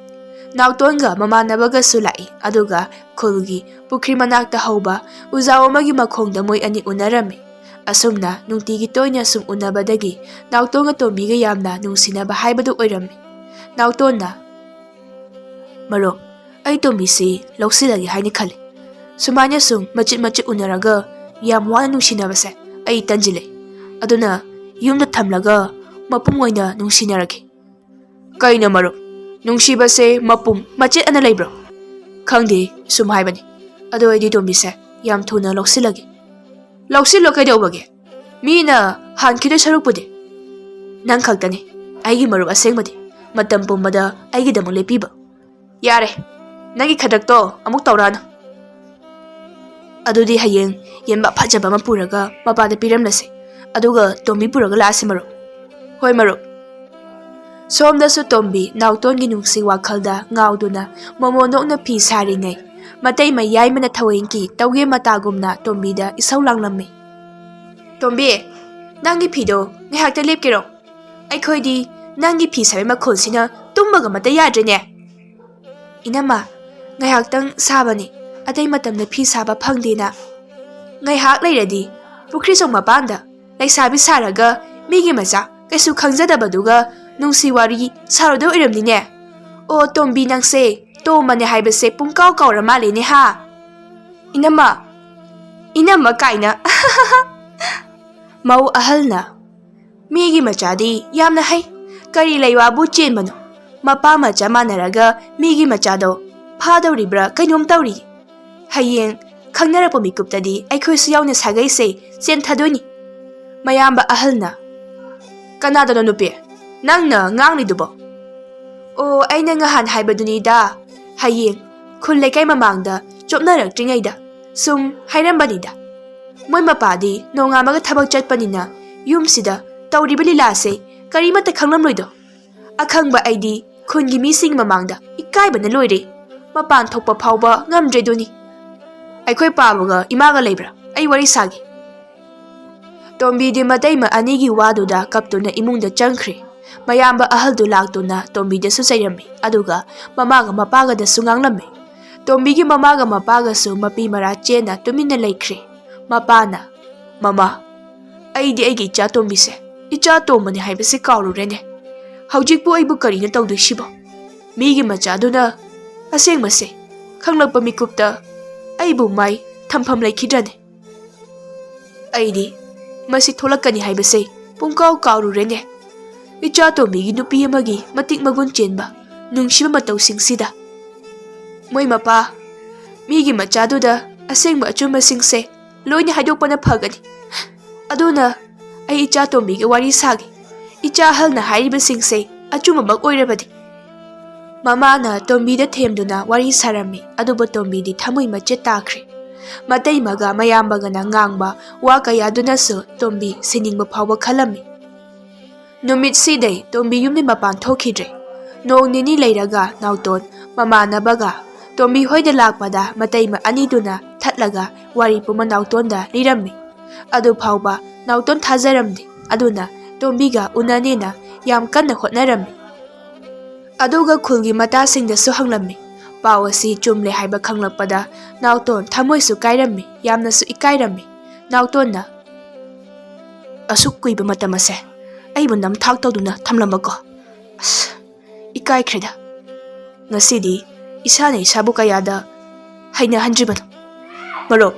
ꯅꯥꯎꯇꯣꯟꯒ ꯃꯃꯥꯟꯅꯕꯒꯁꯨ ꯂꯥꯛꯏ, ꯑꯗꯨꯒ ꯈꯨꯜꯒꯤ ꯄꯨꯈ꯭ꯔꯤ ꯃꯅꯥꯛꯇ ꯍꯧꯕ ꯎꯖꯥꯎ ꯑꯃꯒꯤ ꯃꯈꯣꯡꯗ ꯃꯣꯏ ꯑꯅꯤ ꯎꯅꯔꯝꯃꯤ꯫ ꯑꯁꯨꯝꯅ ꯅꯨꯡꯇꯤꯒꯤ ꯇꯣꯏꯅ ꯁꯨꯝ ꯎꯅꯕꯗꯒꯤ ꯅꯥꯎꯇꯣꯟꯒ ꯇꯣꯝꯕꯤꯒ ꯌꯥꯝꯅ ꯅꯨꯡꯁꯤꯅꯕ ꯍꯥꯏꯕꯗꯨ ꯑꯣꯏꯔꯝꯃꯤ꯫ ꯅꯥꯎꯇꯣꯟꯅ, "ꯃꯔꯨꯞ, ꯑꯩ ꯇꯣꯝꯕꯤꯁꯤ ꯂꯧꯁꯤꯜꯂꯒꯦ ꯍꯥꯏꯅ ꯈꯜꯂꯤ꯫ ꯁꯨꯃꯥꯏꯅ ꯁꯨꯝ ꯃꯆꯤꯠ ꯃꯆꯤꯠ ꯎꯅꯔꯒ ꯌꯥꯝ ꯋꯥꯅ ꯅꯨꯡꯁꯤꯅꯕꯁꯦ ꯑꯩ ꯇꯟꯁꯤꯜꯂꯦ꯫ ꯑꯗꯨꯅ ꯌꯨꯝꯗ ꯊꯝꯂꯒ ꯃꯄꯨꯡ ꯑꯣꯏꯅ ꯅꯨꯡꯁꯤꯅꯔꯒꯦ꯫" "ꯀꯩꯅꯣ ꯃꯔꯨꯞ, ꯅꯨꯡꯁꯤꯕꯁꯦ ꯃꯄꯨꯝ ꯃꯆꯦꯠ ꯑꯅ ꯂꯩꯕ꯭ꯔꯣ?" "ꯈꯪꯗꯦ, ꯁꯨꯝ ꯍꯥꯏꯕꯅꯤ꯫ ꯑꯗꯣ ꯑꯩꯗꯤ ꯇꯣꯝꯕꯤꯁꯦ ꯌꯥꯝ ꯊꯨꯅ ꯂꯧꯁꯤꯜꯂꯒꯦ꯫" "ꯂꯧꯁꯤꯜꯂꯣ ꯀꯩꯗꯧꯕꯒꯦ? ꯃꯤꯅ ꯍꯥꯟꯈꯤꯗꯣꯏ ꯁꯔꯨꯛꯄꯨꯗꯤ꯫ ꯅꯪ ꯈꯛꯇꯅꯤ ꯑꯩꯒꯤ ꯃꯔꯨꯞ ꯑꯁꯦꯡꯕꯗꯤ, ꯃꯇꯝ ꯄꯨꯝꯕꯗ ꯑꯩꯒꯤꯗꯃꯛ ꯂꯦꯞꯄꯤꯕ꯫ ꯌꯥꯔꯦ, ꯅꯪꯒꯤ ꯈꯗ꯭ꯔꯛꯇꯣ ꯑꯃꯨꯛ ꯇꯧꯔꯛꯑꯅꯨ꯫" "ꯑꯗꯨꯗꯤ ꯍꯌꯦꯡ ꯌꯦꯟꯕꯥ ꯐꯖꯕ ꯑꯃ ꯄꯨꯔꯒ ꯃꯄꯥꯗ ꯄꯤꯔꯝꯂꯁꯤ, ꯑꯗꯨꯒ ꯇꯣꯝꯕꯤ ꯄꯨꯔꯒ ꯂꯥꯛꯑꯁꯤ ꯃꯔꯨꯞ꯫" "ꯍꯣꯏ ꯃꯔꯨꯞ꯫" ꯁꯣꯝꯗꯁꯨ ꯇꯣꯝꯕꯤ ꯅꯥꯎꯇꯣꯟꯒꯤ ꯅꯨꯡꯁꯤ ꯋꯥꯈꯜꯗ ꯉꯥꯎꯗꯨꯅ ꯃꯣꯃꯣꯟ ꯅꯣꯛꯅ ꯐꯤ ꯁꯥꯔꯤꯉꯩ, ꯃꯇꯩ ꯃꯌꯥꯏꯃꯅ ꯊꯋꯦꯟꯀꯤ ꯇꯧꯒꯦ ꯃꯇꯥꯒꯨꯝꯅ ꯇꯣꯝꯕꯤꯗ ꯏꯁꯧ ꯂꯥꯡꯂꯝꯃꯤ꯫ "ꯇꯣꯝꯕꯤ, ꯅꯪꯒꯤ ꯐꯤꯗꯣ ꯉꯥꯏꯍꯥꯛꯇ ꯂꯦꯞꯀꯦꯔꯣ? ꯑꯩꯈꯣꯏꯗꯤ ꯅꯪꯒꯤ ꯐꯤ ꯁꯥꯕꯒꯤ ꯃꯈꯣꯜꯁꯤꯅ ꯇꯨꯝꯕꯒ ꯑꯃꯠꯇ ꯌꯥꯗ꯭ꯔꯦꯅꯦ꯫" "ꯏꯅꯝꯃ, ꯉꯥꯏꯍꯥꯛꯇꯪ ꯁꯥꯕꯅꯤ, ꯑꯇꯩ ꯃꯇꯝꯗ ꯐꯤ ꯁꯥꯕ ꯐꯪꯗꯦꯅ꯫" "ꯉꯥꯏꯍꯥꯛ ꯂꯩꯔꯗꯤ ꯄꯨꯈ꯭ꯔꯤ ꯆꯣꯡ ꯃꯄꯥꯟꯗ ꯂꯩꯁꯥꯕꯤ ꯁꯥꯔꯒ ꯃꯤꯒꯤ ꯃꯆꯥ ꯀꯩꯁꯨ ꯈꯪꯖꯗꯕꯗꯨꯒ ꯅꯨꯡꯁꯤ ꯋꯥꯔꯤ ꯁꯥꯔꯨꯗꯣꯏ ꯑꯣꯏꯔꯝꯅꯤꯅꯦ꯫ ꯑꯣ ꯇꯣꯝꯕꯤ, ꯅꯪꯁꯦ ꯇꯣꯝꯕꯅꯦ ꯍꯥꯏꯕꯁꯦ ꯄꯨꯡꯀꯥꯎ ꯀꯥꯎꯔ ꯃꯥꯜꯂꯦꯅꯦ ꯍꯥ?" "ꯏꯅꯝꯃ, ꯏꯅꯝꯃ ꯀꯥꯏꯅ꯫" ꯃꯧ ꯑꯍꯜꯅ, "ꯃꯤꯒꯤ ꯃꯆꯥꯗꯤ ꯌꯥꯝꯅ ꯍꯩ, ꯀꯔꯤ ꯂꯩꯋꯥꯕꯨ ꯆꯦꯟꯕꯅꯣ? ꯃꯄꯥ ꯃꯆꯥ ꯃꯥꯟꯅꯔꯒ ꯃꯤꯒꯤ ꯃꯆꯥꯗꯣ ꯐꯥꯗꯧꯔꯤꯕ꯭ꯔꯥ ꯀꯩꯅꯣꯝ ꯇꯧꯔꯤ꯫ ꯍꯌꯦꯡ ꯈꯪꯅꯔꯛꯄ ꯃꯤꯀꯨꯞꯇꯗꯤ ꯑꯩꯈꯣꯏꯁꯨ ꯌꯥꯎꯅ ꯁꯥꯒꯩꯁꯦ ꯆꯦꯟꯊꯗꯣꯏꯅꯤ꯫" ꯃꯌꯥꯝꯕ ꯑꯍꯜꯅ, "ꯀꯅꯥꯗꯅꯣ ꯅꯨꯄꯤ ꯅꯪꯅ ꯉꯥꯡꯂꯤꯗꯨꯕꯣ?" "ꯑꯣ, ꯑꯩꯅ ꯉꯍꯥꯟ ꯍꯥꯏꯕꯗꯨꯅꯤꯗ, ꯍꯌꯦꯡ ꯈꯨꯜ ꯂꯩꯀꯥꯏ ꯃꯃꯥꯡꯗ ꯆꯣꯞꯅꯔꯛꯇ꯭ꯔꯤꯉꯩꯗ ꯁꯨꯝ ꯍꯥꯏꯔꯝꯕꯅꯤꯗ꯫ ꯃꯣꯏ ꯃꯄꯥꯗꯤ ꯅꯣꯡꯉꯥꯟꯕꯒ ꯊꯕꯛ ꯆꯠꯄꯅꯤꯅ ꯌꯨꯝꯁꯤꯗ ꯇꯧꯔꯤꯕ ꯂꯤꯂꯥꯁꯦ ꯀꯔꯤꯃꯠꯇ ꯈꯪꯂꯝꯂꯣꯏꯗꯣ꯫ ꯑꯈꯪꯕ ꯑꯩꯗꯤ ꯈꯨꯟꯒꯤ ꯃꯤꯁꯤꯡ ꯃꯃꯥꯡꯗ ꯏꯀꯥꯏꯕꯅ ꯂꯣꯏꯔꯦ꯫ ꯃꯄꯥꯟ ꯊꯣꯛꯄ ꯐꯥꯎꯕ ꯉꯝꯗ꯭ꯔꯦꯗꯨꯅꯤ꯫ ꯑꯩꯈꯣꯏ ꯄꯥꯕꯒ ꯏꯃꯥꯒ ꯂꯩꯕ꯭ꯔꯥ? ꯑꯩ ꯋꯥꯔꯤ ꯁꯥꯒꯦ꯫" ꯇꯣꯝꯕꯤꯗꯤ ꯃꯇꯩꯃ ꯑꯅꯤꯒꯤ ꯋꯥꯗꯨꯗ ꯀꯞꯇꯨꯅ ꯏꯃꯨꯡꯗ ꯆꯪꯈ꯭ꯔꯦ꯫ ꯃꯌꯥꯝꯕ ꯑꯍꯜꯗꯨ ꯂꯥꯛꯇꯨꯅ ꯇꯣꯝꯕꯤꯗꯁꯨ ꯆꯩꯔꯝꯃꯤ, ꯑꯗꯨꯒ ꯃꯃꯥꯒ ꯃꯄꯥꯒꯗꯁꯨ ꯉꯥꯡꯂꯝꯃꯤ꯫ ꯇꯣꯝꯕꯤꯒꯤ ꯃꯃꯥꯒ ꯃꯄꯥꯒꯁꯨ ꯃꯄꯤ ꯃꯔꯥ ꯆꯦꯟꯅ ꯇꯨꯃꯤꯟꯅ ꯂꯩꯈ꯭ꯔꯦ꯫ ꯃꯄꯥꯅ, "ꯃꯃꯥ, ꯑꯩꯗꯤ ꯑꯩꯒꯤ ꯏꯆꯥ ꯇꯣꯝꯕꯤꯁꯦ ꯏꯆꯥ ꯇꯣꯝꯕꯅꯤ ꯍꯥꯏꯕꯁꯤ ꯀꯥꯎꯔꯨꯔꯦꯅꯦ꯫ ꯍꯧꯖꯤꯛꯄꯨ ꯑꯩꯕꯨ ꯀꯔꯤꯅꯣ ꯇꯧꯗꯣꯏꯁꯤꯕꯣ? ꯃꯤꯒꯤ ꯃꯆꯥꯗꯨꯅ ꯑꯁꯦꯡꯕꯁꯦ ꯈꯪꯂꯛꯄ ꯃꯤꯀꯨꯞꯇ ꯑꯩꯕꯨ ꯃꯥꯏ ꯊꯝꯐꯝ ꯂꯩꯈꯤꯗ꯭ꯔꯅꯦ? ꯑꯩꯗꯤ ꯃꯁꯤ ꯊꯣꯛꯂꯛꯀꯅꯤ ꯍꯥꯏꯕꯁꯦ ꯄꯨꯡꯀꯥꯎ ꯀꯥꯎꯔꯨꯔꯦꯅꯦ꯫ ꯏꯆꯥ ꯇꯣꯝꯕꯤꯒꯤ ꯅꯨꯄꯤ ꯑꯃꯒꯤ ꯃꯇꯤꯛ ꯃꯒꯨꯟ ꯆꯦꯟꯕ, ꯅꯨꯡꯁꯤꯕ ꯃꯇꯧꯁꯤꯡꯁꯤꯗ꯫ ꯃꯣꯏ ꯃꯄꯥ, ꯃꯤꯒꯤ ꯃꯆꯥꯗꯨꯗ ꯑꯁꯦꯡꯕ ꯑꯆꯨꯝꯕꯁꯤꯡꯁꯦ ꯂꯣꯏꯅ ꯍꯥꯏꯗꯣꯛꯄꯅ ꯐꯒꯅꯤ꯫ ꯑꯗꯨꯅ ꯑꯩ ꯏꯆꯥ ꯇꯣꯝꯕꯤꯒ ꯋꯥꯔꯤ ꯁꯥꯒꯦ꯫ ꯏꯆꯥ ꯑꯍꯜꯅ ꯍꯥꯏꯔꯤꯕꯁꯤꯡꯁꯦ ꯑꯆꯨꯝꯕꯃꯛ ꯑꯣꯏꯔꯕꯗꯤ꯫" ꯃꯃꯥꯅ ꯇꯣꯝꯕꯤꯗ ꯊꯦꯝꯗꯨꯅ ꯋꯥꯔꯤ ꯁꯥꯔꯝꯃꯤ, ꯑꯗꯨꯕꯨ ꯇꯣꯝꯕꯤꯗꯤ ꯊꯃꯣꯏ ꯃꯆꯦꯠ ꯇꯥꯈ꯭ꯔꯦ꯫ ꯃꯇꯩꯃꯒ ꯃꯌꯥꯝꯕꯒꯅ ꯉꯥꯡꯕ ꯋꯥ ꯀꯌꯥꯗꯨꯅꯁꯨ ꯇꯣꯝꯕꯤ ꯁꯤꯅꯤꯡꯕ ꯐꯥꯎꯕ ꯈꯜꯂꯝꯃꯤ꯫ ꯅꯨꯃꯤꯠꯁꯤꯗꯩ ꯇꯣꯝꯕꯤ ꯌꯨꯝꯗꯤ ꯃꯄꯥꯟ ꯊꯣꯛꯈꯤꯗ꯭ꯔꯦ꯫ ꯅꯣꯡ ꯅꯤꯅꯤ ꯂꯩꯔꯒ ꯅꯥꯎꯇꯣꯟ ꯃꯃꯥꯟꯅꯕꯒ ꯇꯣꯝꯕꯤ ꯍꯣꯏꯗ ꯂꯥꯛꯄꯗ ꯃꯇꯩꯃ ꯑꯅꯤꯗꯨꯅ ꯊꯠꯂꯒ ꯋꯥꯔꯤ ꯄꯨꯝꯕ ꯅꯥꯎꯇꯣꯟꯗ ꯂꯤꯔꯝꯃꯤ꯫ ꯑꯗꯨ ꯐꯥꯎꯕ ꯅꯥꯎꯇꯣꯟ ꯊꯥꯖꯔꯝꯗꯦ꯫ ꯑꯗꯨꯅ ꯇꯣꯝꯕꯤꯒ ꯎꯅꯅꯦꯅ ꯌꯥꯝ ꯀꯟꯅ ꯍꯣꯠꯅꯔꯝꯃꯤ꯫ ꯑꯗꯨꯒ ꯈꯨꯜꯒꯤ ꯃꯇꯥꯁꯤꯡꯗꯁꯨ ꯍꯪꯂꯝꯃꯤ꯫ ꯄꯥꯎ ꯑꯁꯤ ꯆꯨꯝꯂꯦ ꯍꯥꯏꯕ ꯈꯪꯂꯛꯄꯗ ꯅꯥꯎꯇꯣꯟ ꯊꯃꯣꯏꯁꯨ ꯀꯥꯏꯔꯝꯃꯤ, ꯌꯥꯝꯅꯁꯨ ꯏꯀꯥꯏꯔꯝꯃꯤ꯫ ꯅꯥꯎꯇꯣꯟꯅ, "ꯑꯁꯨꯛ ꯀꯨꯏꯕ ꯃꯇꯝ ꯑꯁꯦ ꯑꯩꯕꯨ ꯅꯝꯊꯥꯛ ꯇꯧꯗꯨꯅ ꯊꯝꯂꯝꯕꯀꯣ꯫ ꯑꯁ, ꯏꯀꯥꯏꯈ꯭ꯔꯦꯗ꯫ ꯉꯁꯤꯗꯤ ꯏꯁꯥꯅ ꯏꯁꯥꯕꯨ ꯀꯌꯥꯗ ꯍꯩꯅꯍꯟꯗ꯭ꯔꯤꯕꯅꯣ꯫ ꯃꯔꯨꯞ,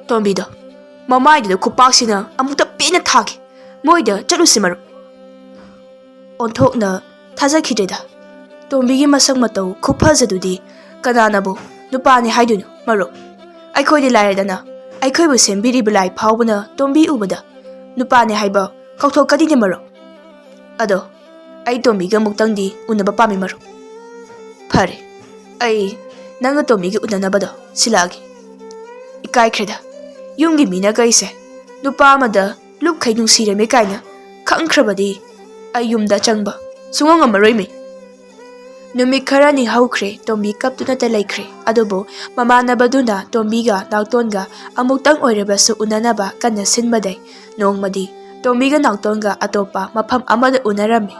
ꯇꯣꯝꯕꯤꯗꯣ ꯃꯃꯥꯏꯗꯨꯗ ꯈꯨꯄꯥꯛꯁꯤꯅ ꯑꯃꯨꯛꯇ ꯄꯦꯟꯅ ꯊꯥꯒꯦ꯫ ꯃꯣꯏꯗ ꯆꯠꯂꯨꯁꯤ, ꯃꯔꯨꯞ꯫" ꯑꯣꯟꯊꯣꯛꯅ ꯊꯥꯖꯈꯤꯗ꯭ꯔꯦꯗ꯫ ꯇꯣꯝꯕꯤꯒꯤ ꯃꯁꯛ ꯃꯇꯧ ꯈꯨꯐꯖꯗꯨꯗꯤ ꯀꯅꯥꯅꯕꯨ ꯅꯨꯄꯥꯅꯤ ꯍꯥꯏꯗꯣꯏꯅꯣ, ꯃꯔꯨꯞ? ꯑꯩꯈꯣꯏꯗꯤ ꯂꯥꯏꯔꯗꯅ, ꯑꯩꯈꯣꯏꯕꯨ ꯁꯦꯝꯕꯤꯔꯤꯕ ꯂꯥꯏ ꯐꯥꯎꯕꯅ ꯇꯣꯝꯕꯤ ꯎꯕꯗ ꯅꯨꯄꯥꯅꯤ ꯍꯥꯏꯕ ꯀꯥꯎꯊꯣꯛꯀꯅꯤꯅꯦ, ꯃꯔꯨꯞ꯫ ꯑꯗꯣ ꯑꯩ ꯇꯣꯝꯕꯤꯒ ꯑꯃꯨꯛꯇꯪꯗꯤ ꯎꯅꯕ ꯄꯥꯝꯃꯤ, ꯃꯔꯨꯞ꯫ ꯐꯔꯦ, ꯑꯩ ꯅꯪꯒ ꯇꯣꯝꯕꯤꯒ ꯎꯅꯅꯕꯗꯣ ꯁꯤꯜꯂꯛꯑꯒꯦ꯫ ꯏꯀꯥꯏꯈ꯭ꯔꯦꯗ, ꯌꯨꯝꯒꯤ ꯃꯤꯅ ꯀꯩꯁꯦ ꯅꯨꯄꯥ ꯑꯃꯗ ꯂꯨꯞꯈꯩ ꯅꯨꯡꯁꯤꯔꯝꯃꯤ ꯀꯥꯏꯅ ꯈꯪꯈ꯭ꯔꯕꯗꯤ ꯑꯩ ꯌꯨꯝꯗ ꯆꯪꯕ ꯁꯨꯡꯉꯝ ꯉꯝꯃꯔꯣꯏꯃꯤ꯫ ꯅꯨꯃꯤꯠ ꯈꯔꯅꯤ ꯍꯧꯈ꯭ꯔꯦ, ꯇꯣꯝꯕꯤ ꯀꯞꯇꯨꯅꯇ ꯂꯩꯈ꯭ꯔꯦ꯫ ꯑꯗꯨꯕꯨ ꯃꯃꯥꯟꯅꯕꯗꯨꯅ ꯇꯣꯝꯕꯤꯒ ꯅꯥꯎꯇꯣꯟꯒ ꯑꯃꯨꯛꯇꯪ ꯑꯣꯏꯔꯕꯁꯨ ꯎꯅꯅꯕ ꯀꯟꯅ ꯁꯤꯟꯕꯗꯩ ꯅꯣꯡꯃꯗꯤ ꯇꯣꯝꯕꯤꯒ ꯅꯥꯎꯇꯣꯟꯒ ꯑꯇꯣꯞꯄ ꯃꯐꯝ ꯑꯃꯗ ꯎꯅꯔꯝꯃꯤ꯫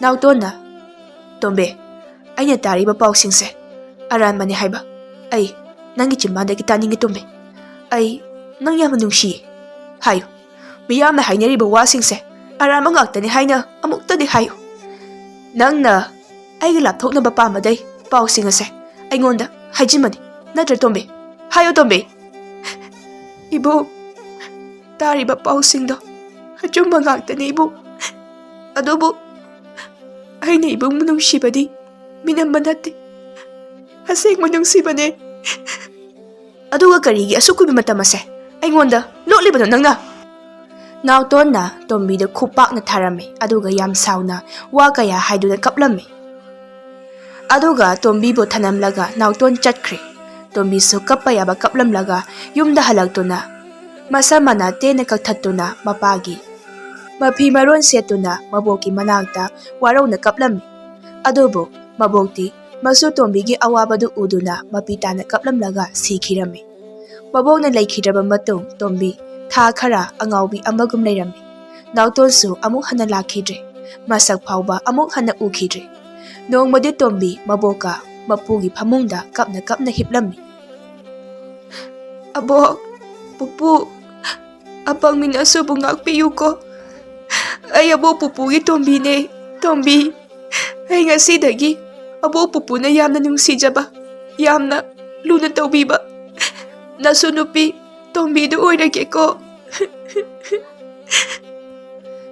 ꯅꯥꯎꯇꯣꯟꯅ, "ꯇꯣꯝꯕꯤ, ꯑꯩꯅ ꯇꯥꯔꯤꯕ ꯄꯥꯎꯁꯤꯡꯁꯦ ꯑꯔꯥꯟꯕꯅꯤ ꯍꯥꯏꯕ ꯑꯩ ꯅꯪꯒꯤ ꯆꯤꯝꯕꯥꯟꯗꯒꯤ ꯇꯥꯅꯤꯡꯉꯤ, ꯇꯣꯝꯕꯤ꯫ ꯑꯩ ꯅꯪ ꯌꯥꯝꯅ ꯅꯨꯡꯁꯤꯌꯦ꯫ ꯍꯥꯏꯌꯨ, ꯃꯤꯌꯥꯝꯅ ꯍꯥꯏꯅꯔꯤꯕ ꯋꯥꯁꯤꯡꯁꯦ ꯑꯔꯥꯟꯕ ꯉꯥꯛꯇꯅꯤ ꯍꯥꯏꯅ ꯑꯃꯨꯛꯇꯗꯤ ꯍꯥꯏꯌꯨ꯫ ꯅꯪꯅ ꯑꯩꯒ ꯂꯥꯞꯊꯣꯛꯅꯕ ꯄꯥꯝꯕꯗꯩ ꯄꯥꯎꯁꯤꯡ ꯑꯁꯦ ꯑꯩꯉꯣꯟꯗ ꯍꯥꯏꯖꯤꯟꯕꯅꯤ, ꯅꯠꯇ꯭ꯔ, ꯇꯣꯝꯕꯤ? ꯍꯥꯏꯌꯨ, ꯇꯣꯝꯕꯤ!" "ꯏꯕꯣꯛ, ꯇꯥꯔꯤꯕ ꯄꯥꯎꯁꯤꯡꯗꯣ ꯑꯆꯨꯝꯕ ꯉꯥꯛꯇꯅꯤ, ꯏꯕꯣꯛ꯫ ꯑꯗꯨꯕꯨ ꯑꯩꯅ ꯏꯕꯨꯡꯕꯨ ꯅꯨꯡꯁꯤꯕꯗꯤ ꯃꯤꯅꯝꯕ ꯅꯠꯇꯦ, ꯑꯁꯦꯡꯕ ꯅꯨꯡꯁꯤꯕꯅꯦ꯫ ꯑꯗꯨꯒ ꯀꯔꯤꯒꯤ ꯑꯁꯨꯛ ꯀꯨꯏꯕ ꯃꯇꯝ ꯑꯁꯦ ꯑꯩꯉꯣꯟꯗ ꯂꯣꯠꯂꯤꯕꯅꯣ ꯅꯪꯅ?" ꯅꯥꯎꯇꯣꯟꯅ ꯇꯣꯝꯕꯤꯗ ꯈꯨꯄꯥꯛꯅ ꯊꯥꯔꯝꯃꯤ, ꯑꯗꯨꯒ ꯌꯥꯝ ꯁꯥꯎꯅ ꯋꯥ ꯀꯌꯥ ꯍꯥꯏꯗꯨꯅ ꯀꯞꯂꯝꯃꯤ꯫ ꯑꯗꯨꯒ ꯇꯣꯝꯕꯤꯕꯨ ꯊꯅꯝꯂꯒ ꯅꯥꯎꯇꯣꯟ ꯆꯠꯈ꯭ꯔꯦ꯫ ꯇꯣꯝꯕꯤꯁꯨ ꯀꯞꯄ ꯌꯥꯕ ꯀꯞꯂꯝꯂꯒ ꯌꯨꯝꯗ ꯍꯜꯂꯛꯇꯨꯅ ꯃꯁꯝ ꯃꯅꯥ ꯇꯦꯟꯅ ꯀꯛꯊꯠꯇꯨꯅ ꯃꯄꯥꯒꯤ ꯃꯐꯤ ꯃꯔꯣꯟ ꯁꯦꯠꯇꯨꯅ ꯃꯕꯣꯛꯀꯤ ꯃꯅꯥꯛꯇ ꯋꯥꯔꯧꯅ ꯀꯞꯂꯝꯃꯤ꯫ ꯑꯗꯨꯕꯨ ꯃꯕꯣꯛꯇꯤ ꯃꯁꯨ ꯇꯣꯝꯕꯤꯒꯤ ꯑꯋꯥꯕꯗꯨ ꯎꯗꯨꯅ ꯃꯄꯤ ꯇꯥꯅ ꯀꯞꯂꯝꯂꯒ ꯁꯤꯈꯤꯔꯝꯃꯤ꯫ ꯃꯕꯣꯛꯅ ꯂꯩꯈꯤꯗ꯭ꯔꯕ ꯃꯇꯨꯡ ꯇꯣꯝꯕꯤ ꯊꯥ ꯈꯔ ꯑꯉꯥꯎꯕꯤ ꯑꯃꯒꯨꯝ ꯂꯩꯔꯝꯃꯤ꯫ ꯅꯥꯎꯇꯣꯟꯁꯨ ꯑꯃꯨꯛ ꯍꯟꯅ ꯂꯥꯛꯈꯤꯗ꯭ꯔꯦ꯫ ꯃꯁꯛ ꯐꯥꯎꯕ ꯑꯃꯨꯛ ꯍꯟꯅ ꯎꯈꯤꯗ꯭ꯔꯦ꯫ ꯅꯣꯡꯃꯗꯤ ꯇꯣꯝꯕꯤ ꯃꯕꯣꯛꯀ ꯃꯄꯨꯒꯤ ꯐꯃꯨꯡꯗ ꯀꯞꯅ ꯀꯞꯅ ꯍꯤꯞꯂꯝꯃꯤ꯫ "ꯑꯕꯣꯛ, ꯄꯨꯄꯨ, ꯑꯄꯪ ꯃꯤꯅꯁꯨꯕꯨ ꯉꯥꯛꯄꯤꯌꯨꯀꯣ꯫ ꯑꯩ ꯑꯕꯣꯛ ꯄꯨꯄꯨꯒꯤ ꯇꯣꯝꯕꯤꯅꯦ, ꯇꯣꯝꯕꯤ꯫ ꯑꯩ ꯉꯁꯤꯗꯒꯤ ꯑꯕꯣꯛ ꯄꯨꯄꯨꯅ ꯌꯥꯝꯅ ꯅꯨꯡꯁꯤꯖꯕ, ꯌꯥꯝꯅ ꯂꯨꯅ ꯇꯧꯕꯤꯕ ꯅꯁꯨ ꯅꯨꯄꯤ ꯇꯣꯝꯕꯤꯗꯨ ꯑꯣꯏꯔꯒꯦꯀꯣ꯫"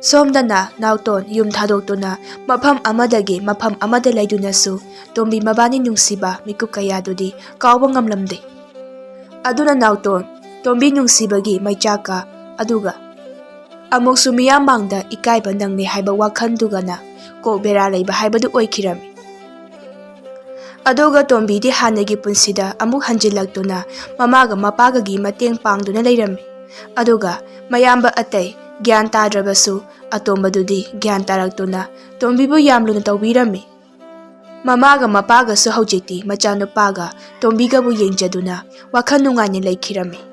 ꯁꯣꯝꯗꯅ ꯅꯥꯎꯇꯣꯟ ꯌꯨꯝ ꯊꯥꯗꯣꯛꯇꯨꯅ ꯃꯐꯝ ꯑꯃꯗꯒꯤ ꯃꯐꯝ ꯑꯃꯗ ꯂꯩꯗꯨꯅꯁꯨ ꯇꯣꯝꯕꯤ ꯃꯕꯥꯅꯤ ꯅꯨꯡꯁꯤꯕ ꯃꯤꯀꯨꯞ ꯀꯌꯥꯗꯨꯗꯤ ꯀꯥꯎꯕ ꯉꯝꯂꯝꯗꯦ꯫ ꯑꯗꯨꯅ ꯅꯥꯎꯇꯣꯟ ꯇꯣꯝꯕꯤ ꯅꯨꯡꯁꯤꯕꯒꯤ ꯃꯩꯆꯥꯛꯀ, ꯑꯗꯨꯒ ꯑꯃꯨꯛꯁꯨ ꯃꯤꯌꯥꯝ ꯃꯥꯡꯗ ꯏꯀꯥꯏꯕ ꯅꯪꯂꯦ ꯍꯥꯏꯕ ꯋꯥꯈꯜꯗꯨꯒꯅ ꯀꯣꯛ ꯕꯦꯔꯥ ꯂꯩꯕ ꯍꯥꯏꯕꯗꯨ ꯑꯣꯏꯈꯤꯔꯝꯃꯤ꯫ ꯑꯗꯨꯒ ꯇꯣꯝꯕꯤꯗꯤ ꯍꯥꯟꯅꯒꯤ ꯄꯨꯟꯁꯤꯗ ꯑꯃꯨꯛ ꯍꯟꯖꯤꯜꯂꯛꯇꯨꯅ ꯃꯃꯥꯒ ꯃꯄꯥꯒꯒꯤ ꯃꯇꯦꯡ ꯄꯥꯡꯗꯨꯅ ꯂꯩꯔꯝꯃꯤ꯫ ꯑꯗꯨꯒ ꯃꯌꯥꯝꯕ ꯑꯇꯩ ꯒ꯭ꯌꯥꯟ ꯇꯥꯗ꯭ꯔꯕꯁꯨ ꯑꯇꯣꯝꯕꯗꯨꯗꯤ ꯒ꯭ꯌꯥꯟ ꯇꯥꯔꯛꯇꯨꯅ ꯇꯣꯝꯕꯤꯕꯨ ꯌꯥꯝ ꯂꯨꯅ ꯇꯧꯕꯤꯔꯝꯃꯤ꯫ ꯃꯃꯥꯒ ꯃꯄꯥꯒꯁꯨ ꯍꯧꯖꯤꯛꯇꯤ ꯃꯆꯥꯅꯨꯄꯥꯒ ꯇꯣꯝꯕꯤꯒꯕꯨ ꯌꯦꯡꯖꯗꯨꯅ ꯋꯥꯈꯜ ꯅꯨꯡꯉꯥꯏꯅ ꯂꯩꯈꯤꯔꯝꯃꯤ꯫